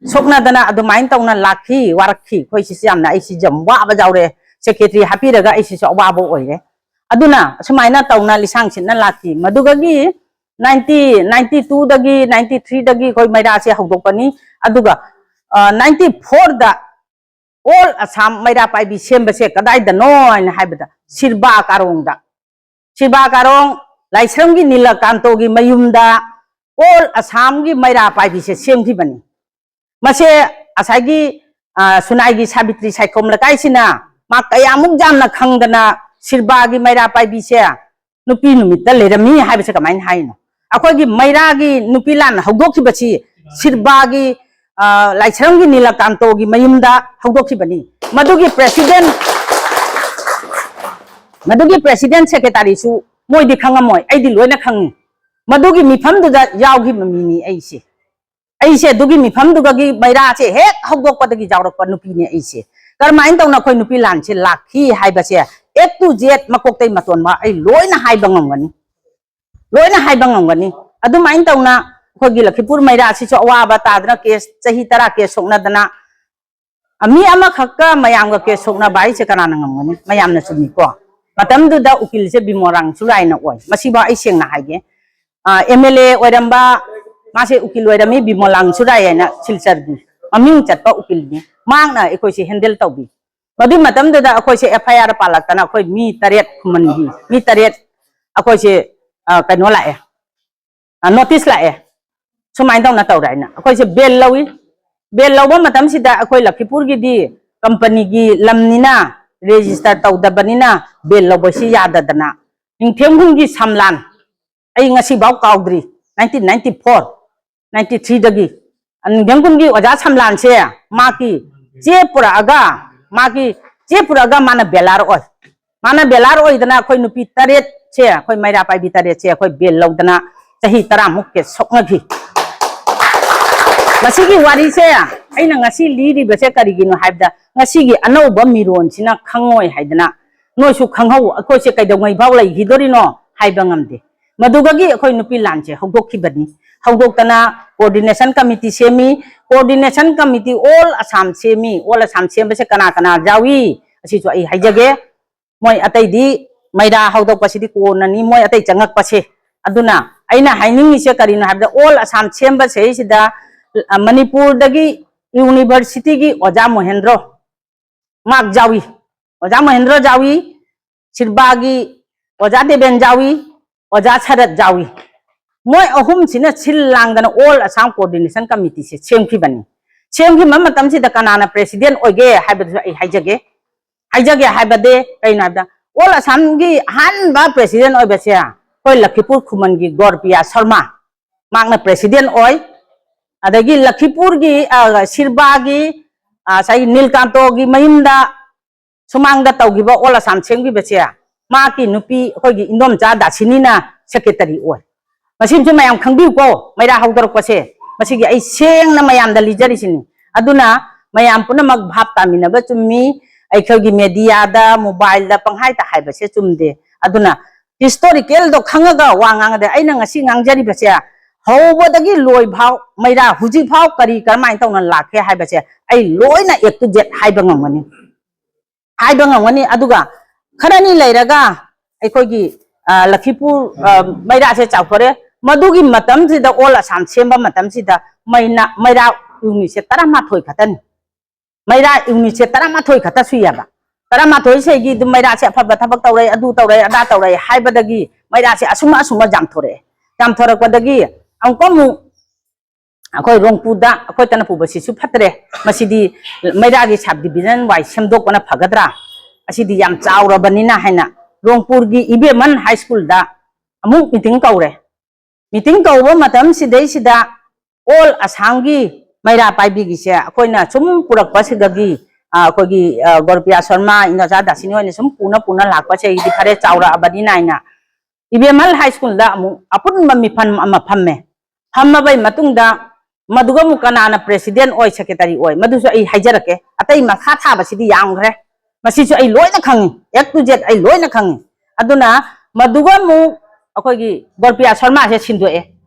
ꯁꯣꯛꯅꯗꯅ ꯑꯗꯨꯃꯥꯏꯅ ꯇꯧꯅ ꯂꯥꯛꯈꯤ, ꯋꯥꯔꯛꯈꯤ꯫ ꯑꯩꯈꯣꯏ ꯁꯤꯁꯨ ꯌꯥꯝꯅ, ꯑꯩ ꯁꯤꯁꯨ ꯌꯥꯝ ꯋꯥꯕ ꯌꯥꯎꯔꯦ꯫ Secretary ꯍꯥꯞꯄꯤꯔꯒ ꯑꯩ ꯁꯤꯁꯨ ꯑꯋꯥꯕ ꯑꯣꯏꯔꯦ꯫ ꯑꯗꯨꯅ ꯑꯁꯨꯃꯥꯏꯅ ꯇꯧꯅ ꯂꯤꯁꯥꯡ ꯁꯤꯠꯅ ꯂꯥꯛꯈꯤ꯫ ꯃꯗꯨꯗꯒꯤ nineteen ninety twoꯗꯒꯤ, ninety threeꯗꯒꯤ ꯑꯩꯈꯣꯏ ꯃꯩꯔꯥꯁꯦ ꯍꯧꯗꯣꯛꯄꯅꯤ꯫ ꯑꯗꯨꯒ, ꯑ, ninety fourꯗ ꯑꯣꯜ ꯑꯁꯥꯝ ꯃꯩꯔꯥ ꯄꯥꯏꯕꯤ ꯁꯦꯝꯕꯁꯦ ꯀꯗꯥꯏꯗꯅꯣ ꯍꯥꯏꯅ ꯍꯥꯏꯕꯗ, ꯁꯤꯔꯕꯥ ꯀꯥꯔꯣꯡꯗ, ꯁꯤꯔꯕꯥ ꯀꯥꯔꯣꯡ ꯂꯥꯏꯁ꯭ꯔꯝꯒꯤ ꯅꯤꯂꯀꯥꯟꯇꯣꯒꯤ ꯃꯌꯨꯝꯗ ꯑꯣꯜ ꯑꯁꯥꯝꯒꯤ ꯃꯩꯔꯥ ꯄꯥꯏꯕꯤꯁꯦ ꯁꯦꯝꯈꯤꯕꯅꯤ꯫ ꯃꯁꯦ ꯉꯁꯥꯏꯒꯤ, ꯑ, ꯁꯨꯅꯥꯏꯒꯤ ꯁꯥꯕꯤꯇ꯭ꯔꯤ ꯁꯥꯏꯈꯣꯝ ꯂꯩꯀꯥꯏꯁꯤꯅ ꯃꯥ ꯀꯌꯥꯃꯨꯛ ꯌꯥꯝꯅ ꯈꯪꯗꯅ ꯁꯤꯔꯕꯥꯒꯤ ꯃꯩꯔꯥ ꯄꯥꯏꯕꯤꯁꯦ ꯅꯨꯄꯤ ꯅꯨꯃꯤꯠꯇ ꯂꯩꯔꯝꯃꯤ ꯍꯥꯏꯕꯁꯦ ꯀꯃꯥꯏꯅ ꯍꯥꯏꯅꯣ? ꯑꯩꯈꯣꯏꯒꯤ ꯃꯩꯔꯥꯒꯤ ꯅꯨꯄꯤ ꯂꯥꯟ ꯍꯧꯗꯣꯛꯈꯤꯕꯁꯤ ꯁꯤꯔꯕꯥꯒꯤ, ꯑ, ꯂꯥꯏꯁ꯭ꯔꯝꯒꯤ ꯅꯤꯂꯀꯥꯟꯇꯣꯒꯤ ꯃꯌꯨꯝꯗ ꯍꯧꯗꯣꯛꯈꯤꯕꯅꯤ꯫ ꯃꯗꯨꯒꯤ president, ꯃꯗꯨꯒꯤ president secretaryꯁꯨ ꯃꯣꯏꯗꯤ ꯈꯪꯉꯝꯃꯣꯏ, ꯑꯩꯗꯤ ꯂꯣꯏꯅ ꯈꯪꯉꯤ꯫ ꯃꯗꯨꯒꯤ ꯃꯤꯐꯝꯗꯨꯗ ꯌꯥꯎꯈꯤꯕ ꯃꯤꯅꯤ ꯑꯩꯁꯦ꯫ ꯑꯩꯁꯦ ꯑꯗꯨꯒꯤ ꯃꯤꯐꯝꯗꯨꯒꯤ ꯃꯩꯔꯥꯁꯦ ꯍꯦꯛ ꯍꯧꯗꯣꯛꯄꯗꯒꯤ ꯌꯥꯎꯔꯛꯄ ꯅꯨꯄꯤꯅꯦ ꯑꯩꯁꯦ꯫ ꯀꯔꯝꯍꯥꯏꯅ ꯇꯧꯅ ꯑꯩꯈꯣꯏ ꯅꯨꯄꯤ ꯂꯥꯟꯁꯦ ꯂꯥꯛꯈꯤ ꯍꯥꯏꯕꯁꯦ, A to Z, ꯃꯀꯣꯛꯇꯩ ꯃꯇꯣꯟ ꯐꯥꯎ ꯑꯩ ꯂꯣꯏꯅ ꯍꯥꯏꯕ ꯉꯝꯒꯅꯤ, ꯂꯣꯏꯅ ꯍꯥꯏꯕ ꯉꯝꯒꯅꯤ꯫ ꯑꯗꯨꯃꯥꯏꯅ ꯇꯧꯅ ꯑꯩꯈꯣꯏꯒꯤ ꯂꯈꯤꯄꯨꯔ ꯃꯩꯔꯥꯁꯤꯁꯨ ꯑꯋꯥꯕ ꯇꯥꯗꯅ, case ꯆꯍꯤ ꯇꯔꯥ case ꯁꯣꯛꯅꯗꯅ, ꯑ, ꯃꯤ ꯑꯃꯈꯛꯀ ꯃꯌꯥꯝꯒ case ꯁꯣꯛꯅꯕ ꯍꯥꯏꯁꯦ ꯀꯅꯥꯅ ꯉꯝꯒꯅꯤ? ꯃꯌꯥꯝꯅ ꯆꯨꯝꯃꯤꯀꯣ꯫ ꯃꯇꯝꯗꯨꯗ ꯎꯀꯤꯜꯁꯦ ꯕꯤꯃꯣꯔꯥꯡ ꯆꯨꯔꯥꯏꯅ ꯑꯣꯏ꯫ ꯃꯁꯤꯐꯥꯎ ꯑꯩ ꯁꯦꯡꯅ ꯍꯥꯏꯒꯦ꯫ ꯑ, MLA ꯑꯣꯏꯔꯝꯕ, ꯃꯥꯁꯦ ꯎꯀꯤꯜ ꯑꯣꯏꯔꯝꯃꯤ, ꯕꯤꯃꯣꯂꯥꯡ ꯆꯨꯔꯥꯏ ꯍꯥꯏꯅ ꯁꯤꯜꯆꯔꯒꯤ ꯃꯃꯤꯡ ꯆꯠꯄ ꯎꯀꯤꯜꯅꯤ꯫ ꯃꯍꯥꯛꯅ ꯑꯩꯈꯣꯏꯁꯦ handle ꯇꯧꯕꯤ꯫ ꯃꯗꯨꯒꯤ ꯃꯇꯝꯗꯨꯗ ꯑꯩꯈꯣꯏꯁꯦ FIR ꯄꯥꯜꯂꯛꯇꯅ ꯑꯩꯈꯣꯏ ꯃꯤ ꯇꯔꯦꯠ ꯈꯨꯃꯟꯒꯤ ꯃꯤ ꯇꯔꯦꯠ ꯑꯩꯈꯣꯏꯁꯦ, ꯑ, ꯀꯩꯅꯣ ꯂꯥꯛꯑꯦ, ꯑ, notice ꯂꯥꯛꯑꯦ, ꯁꯨꯃꯥꯏꯅ ꯇꯧꯅ ꯇꯧꯔꯦ ꯍꯥꯏꯅ꯫ ꯑꯩꯈꯣꯏꯁꯦ bail ꯂꯧꯏ꯫ Bail ꯂꯧꯕ ꯃꯇꯝꯁꯤꯗ ꯑꯩꯈꯣꯏ ꯂꯈꯤꯄꯨꯔꯒꯤꯗꯤ companyꯒꯤ ꯂꯝꯅꯤꯅ, register ꯇꯧꯗꯕꯅꯤꯅ bail ꯂꯧꯕꯁꯤ ꯌꯥꯗꯗꯅ ꯅꯤꯡꯊꯦꯝꯈꯨꯟꯒꯤ ꯁꯝꯂꯥꯟ, ꯑꯩ ꯉꯁꯤꯐꯥꯎ ꯀꯥꯎꯗ꯭ꯔꯤ, nineteen ninety four, ninety threeꯗꯒꯤ ꯅꯤꯡꯊꯦꯝꯈꯨꯟꯒꯤ ꯑꯣꯖꯥ ꯁꯝꯂꯥꯟꯁꯦ ꯃꯥꯒꯤ ꯆꯦ ꯄꯨꯔꯛꯑꯒ, ꯃꯥꯒꯤ ꯆꯦ ꯄꯨꯔꯛꯑꯒ ꯃꯥꯅ bail ꯑꯣꯏ꯫ ꯃꯥꯅ bail ꯑꯣꯏꯗꯅ ꯑꯩꯈꯣꯏ ꯅꯨꯄꯤ ꯇꯔꯦꯠꯁꯦ, ꯑꯩꯈꯣꯏ ꯃꯩꯔꯥ ꯄꯥꯏꯕꯤ ꯇꯔꯦꯠꯁꯦ ꯑꯩꯈꯣꯏ bail ꯂꯧꯗꯅ ꯆꯍꯤ ꯇꯔꯥꯃꯨꯛ case ꯁꯣꯛꯅꯈꯤ꯫ ꯃꯁꯤꯒꯤ ꯋꯥꯔꯤꯁꯦ ꯑꯩꯅ ꯉꯁꯤ ꯂꯤꯔꯤꯕꯁꯦ ꯀꯔꯤꯒꯤꯅꯣ ꯍꯥꯏꯕꯗ, ꯉꯁꯤꯒꯤ ꯑꯅꯧꯕ ꯃꯤꯔꯣꯟꯁꯤꯅ ꯈꯪꯉꯣꯏ ꯍꯥꯏꯗꯅ, ꯅꯣꯏꯁꯨ ꯈꯪꯍꯧ, ꯑꯩꯈꯣꯏꯁꯦ ꯀꯩꯗꯧꯉꯩ ꯐꯥꯎ ꯂꯩꯈꯤꯗꯣꯔꯤꯅꯣ ꯍꯥꯏꯕ ꯉꯝꯗꯦ꯫ ꯃꯗꯨꯗꯒꯤ ꯑꯩꯈꯣꯏ ꯅꯨꯄꯤ ꯂꯥꯟꯁꯦ ꯍꯧꯗꯣꯛꯈꯤꯕꯅꯤ꯫ ꯍꯧꯗꯣꯛꯇꯅ coordination committee ꯁꯦꯝꯃꯤ꯫ Coordination committee all Assam ꯁꯦꯝꯃꯤ꯫ All Assam ꯁꯦꯝꯕꯁꯦ ꯀꯅꯥ ꯀꯅꯥ ꯌꯥꯎꯏ? ꯑꯁꯤꯁꯨ ꯑꯩ ꯍꯥꯏꯖꯒꯦ꯫ ꯃꯣꯏ ꯑꯇꯩꯗꯤ ꯃꯩꯔꯥ ꯍꯧꯗꯣꯛꯄꯁꯤꯗꯤ ꯀꯣꯟꯅꯅꯤ, ꯃꯣꯏ ꯑꯇꯩ ꯆꯪꯉꯛꯄꯁꯦ꯫ ꯑꯗꯨꯅ ꯑꯩꯅ ꯍꯥꯏꯅꯤꯡꯉꯤꯁꯦ ꯀꯔꯤꯅꯣ ꯍꯥꯏꯕꯗ, all Assam ꯁꯦꯝꯕꯁꯤꯗꯩꯁꯤꯗ, ꯑ, ꯃꯅꯤꯄꯨꯔꯗꯒꯤ universityꯒꯤ ꯑꯣꯖꯥ ꯃꯣꯍꯦꯟꯗ꯭ꯔꯣ, ꯃꯍꯥꯛ ꯌꯥꯎꯏ, ꯑꯣꯖꯥ ꯃꯍꯦꯟꯗ꯭ꯔ ꯌꯥꯎꯏ, ꯁꯤꯔꯕꯥꯒꯤ ꯑꯣꯖꯥ ꯗꯦꯕꯦꯟ ꯌꯥꯎꯏ, ꯑꯣꯖꯥ ꯁꯔꯠ ꯌꯥꯎꯏ꯫ ꯃꯣꯏ ꯑꯍꯨꯝꯁꯤꯅ ꯁꯤꯜ ꯂꯥꯡꯗꯅ All Assam Coordination Committeeꯁꯦ ꯁꯦꯝꯈꯤꯕꯅꯤ꯫ ꯁꯦꯝꯈꯤꯕ ꯃꯇꯝꯁꯤꯗ ꯀꯅꯥꯅ president ꯑꯣꯏꯒꯦ ꯍꯥꯏꯕꯗꯨꯁꯨ ꯑꯩ ꯍꯥꯏꯖꯒꯦ꯫ ꯍꯥꯏꯖꯒꯦ ꯍꯥꯏꯕꯗꯤ ꯀꯩꯅꯣ ꯍꯥꯏꯕꯗ, All Assamꯒꯤ ꯑꯍꯥꯟꯕ president ꯑꯣꯏꯕꯁꯦ ꯑꯩꯈꯣꯏ ꯂꯈꯤꯄꯨꯔ ꯈꯨꯃꯟꯒꯤ ꯒꯣꯔꯄꯤꯌꯥ ꯁꯔꯃ, ꯃꯍꯥꯛꯅ president ꯑꯣꯏ꯫ ꯑꯗꯒꯤ ꯂꯈꯤꯄꯨꯔꯒꯤ, ꯑ, ꯁꯤꯔꯕꯥꯒꯤ, ꯑ, ꯉꯁꯥꯏꯒꯤ ꯅꯤꯜꯀꯥꯟꯇꯣꯒꯤ ꯃꯌꯨꯝꯗ ꯁꯨꯃꯥꯡꯗ ꯇꯧꯈꯤꯕ All Assam ꯁꯦꯝꯈꯤꯕꯁꯦ, ꯃꯍꯥꯛꯀꯤ ꯅꯨꯄꯤ ꯑꯩꯈꯣꯏꯒꯤ ꯏꯟꯗꯣꯝꯆꯥ ꯗꯥꯁꯤꯅꯤꯅ secretary ꯑꯣꯏ꯫ ꯃꯁꯤꯃꯁꯨ ꯃꯌꯥꯝ ꯈꯪꯕꯤꯌꯨꯀꯣ, ꯃꯩꯔꯥ ꯍꯧꯗꯣꯔꯛꯄꯁꯦ꯫ ꯃꯁꯤꯒꯤ ꯑꯩ ꯁꯦꯡꯅ ꯃꯌꯥꯝꯗ ꯂꯤꯖꯔꯤꯁꯤꯅꯤ꯫ ꯑꯗꯨꯅ ꯃꯌꯥꯝ ꯄꯨꯝꯅꯃꯛ ꯚꯥꯞ ꯇꯥꯃꯤꯟꯅꯕ ꯆꯨꯝꯃꯤ꯫ ꯑꯩꯈꯣꯏꯒꯤ mediaꯗ, mobileꯗ ꯄꯪꯍꯥꯏꯗ ꯍꯥꯏꯕꯁꯦ ꯆꯨꯝꯗꯦ꯫ ꯑꯗꯨꯅ historicalꯗꯣ ꯈꯪꯉꯒ ꯋꯥ ꯉꯥꯡꯉꯗꯤ, ꯑꯩꯅ ꯉꯁꯤ ꯉꯥꯡꯖꯔꯤꯕꯁꯦ ꯍꯧꯕꯗꯒꯤ ꯂꯣꯏꯐꯥꯎ, ꯃꯩꯔꯥ ꯍꯧꯖꯤꯛꯐꯥꯎ ꯀꯔꯤ ꯀꯔꯝꯍꯥꯏꯅ ꯇꯧꯅ ꯂꯥꯛꯀꯦ ꯍꯥꯏꯕꯁꯦ ꯑꯩ ꯂꯣꯏꯅ A to Z ꯍꯥꯏꯕ ꯉꯝꯒꯅꯤ꯫ ꯍꯥꯏꯕ ꯉꯝꯒꯅꯤ꯫ ꯑꯗꯨꯒ ꯈꯔꯅꯤ ꯂꯩꯔꯒ ꯑꯩꯈꯣꯏꯒꯤ, ꯑ, ꯂꯈꯤꯄꯨꯔ, ꯑ, ꯃꯩꯔꯥꯁꯦ ꯆꯥꯎꯊꯣꯔꯛꯑꯦ꯫ ꯃꯗꯨꯒꯤ ꯃꯇꯝꯁꯤꯗ All Assam ꯁꯦꯝꯕ ꯃꯇꯝꯁꯤꯗ ꯃꯩꯅ-, ꯃꯩꯔꯥ unitꯁꯦ ꯇꯔꯥꯃꯥꯊꯣꯏ ꯈꯛꯇꯅꯤ꯫ ꯃꯩꯔꯥ unitꯁꯦ ꯇꯔꯥꯃꯥꯊꯣꯏ ꯈꯛꯇ ꯁꯨꯏꯌꯦꯕ꯫ ꯇꯔꯥꯃꯥꯊꯣꯏꯁꯤꯒꯤ ꯑꯗꯨꯝ ꯃꯩꯔꯥꯁꯦ ꯑꯐꯕ ꯊꯕꯛ ꯇꯧꯔꯛꯑꯦ, ꯑꯗꯨ ꯇꯧꯔꯛꯑꯦ, ꯑꯗꯥ ꯇꯧꯔꯛꯑꯦ ꯍꯥꯏꯕꯗꯒꯤ ꯃꯩꯔꯥꯁꯦ ꯑꯁꯨꯝ ꯑꯁꯨꯝ ꯌꯥꯝꯊꯣꯔꯛꯑꯦ꯫ ꯌꯥꯝꯊꯣꯔꯛꯄꯗꯒꯤ ꯑꯃꯨꯛꯀ ꯑꯃꯨꯛ ꯑꯩꯈꯣꯏ ꯔꯣꯡꯄꯨꯗ ꯑꯩꯈꯣꯏ ꯇꯅꯄꯨꯕꯁꯤꯁꯨ ꯐꯠꯇ꯭ꯔꯦ, ꯃꯁꯤꯗꯤ ꯃꯩꯔꯥꯒꯤ subdivision wise ꯁꯦꯝꯗꯣꯛꯄꯅ ꯐꯒꯗ꯭ꯔꯥ, ꯑꯁꯤꯗꯤ ꯌꯥꯝ ꯆꯥꯎꯔꯕꯅꯤꯅ ꯍꯥꯏꯅ ꯔꯣꯡꯄꯨꯔꯒꯤ ꯏꯕꯦꯝꯍꯜ High Schoolꯗ ꯑꯃꯨꯛ meeting ꯀꯧꯔꯦ꯫ Meeting ꯀꯧꯕ ꯃꯇꯝꯁꯤꯗꯩꯁꯤꯗ All Assamꯒꯤ ꯃꯩꯔꯥ ꯄꯥꯏꯕꯤꯒꯤꯁꯦ ꯑꯩꯈꯣꯏꯅ ꯁꯨꯝ ꯄꯨꯔꯛꯄꯁꯤꯗꯒꯤ, ꯑ, ꯑꯩꯈꯣꯏꯒꯤ, ꯑ, ꯒꯣꯔꯄꯤꯌꯥ ꯁꯔꯃ, ꯏꯟꯗꯣꯆꯥ ꯗꯥꯁꯤꯅꯤ ꯍꯣꯏꯅ ꯁꯨꯝ ꯄꯨꯅ ꯄꯨꯅ ꯂꯥꯛꯄꯁꯤꯗꯤ ꯐꯔꯦ, ꯆꯥꯎꯔꯛꯑꯕꯅꯤꯅ ꯍꯥꯏꯅ ꯏꯕꯦꯝꯍꯜ High Schoolꯗ ꯑꯃꯨꯛ ꯑꯄꯨꯟꯕ ꯃꯤꯐꯝ ꯑꯃ ꯐꯝꯃꯦ꯫ ꯐꯝꯃꯕꯩ ꯃꯇꯨꯡꯗ ꯃꯗꯨꯒ ꯑꯃꯨꯛ ꯀꯅꯥꯅ president ꯑꯣꯏ, secretary ꯑꯣꯏ, ꯃꯗꯨꯁꯨ ꯑꯩ ꯍꯥꯏꯖꯔꯛꯀꯦ꯫ ꯑꯇꯩ ꯃꯈꯥ ꯊꯥꯕꯁꯤꯗꯤ ꯌꯥꯝꯈ꯭ꯔꯦ꯫ ꯃꯁꯤꯁꯨ ꯑꯩ ꯂꯣꯏꯅ ꯈꯪꯉꯤ, A to Z ꯑꯩ ꯂꯣꯏꯅ ꯈꯪꯉꯤ꯫ ꯑꯗꯨꯅ ꯃꯗꯨꯒ ꯑꯃꯨꯛ ꯑꯩꯈꯣꯏꯒꯤ ꯒꯣꯔꯄꯤꯌꯥ ꯁꯔꯃꯥꯁꯦ ꯁꯤꯟꯗꯣꯛꯑꯦ꯫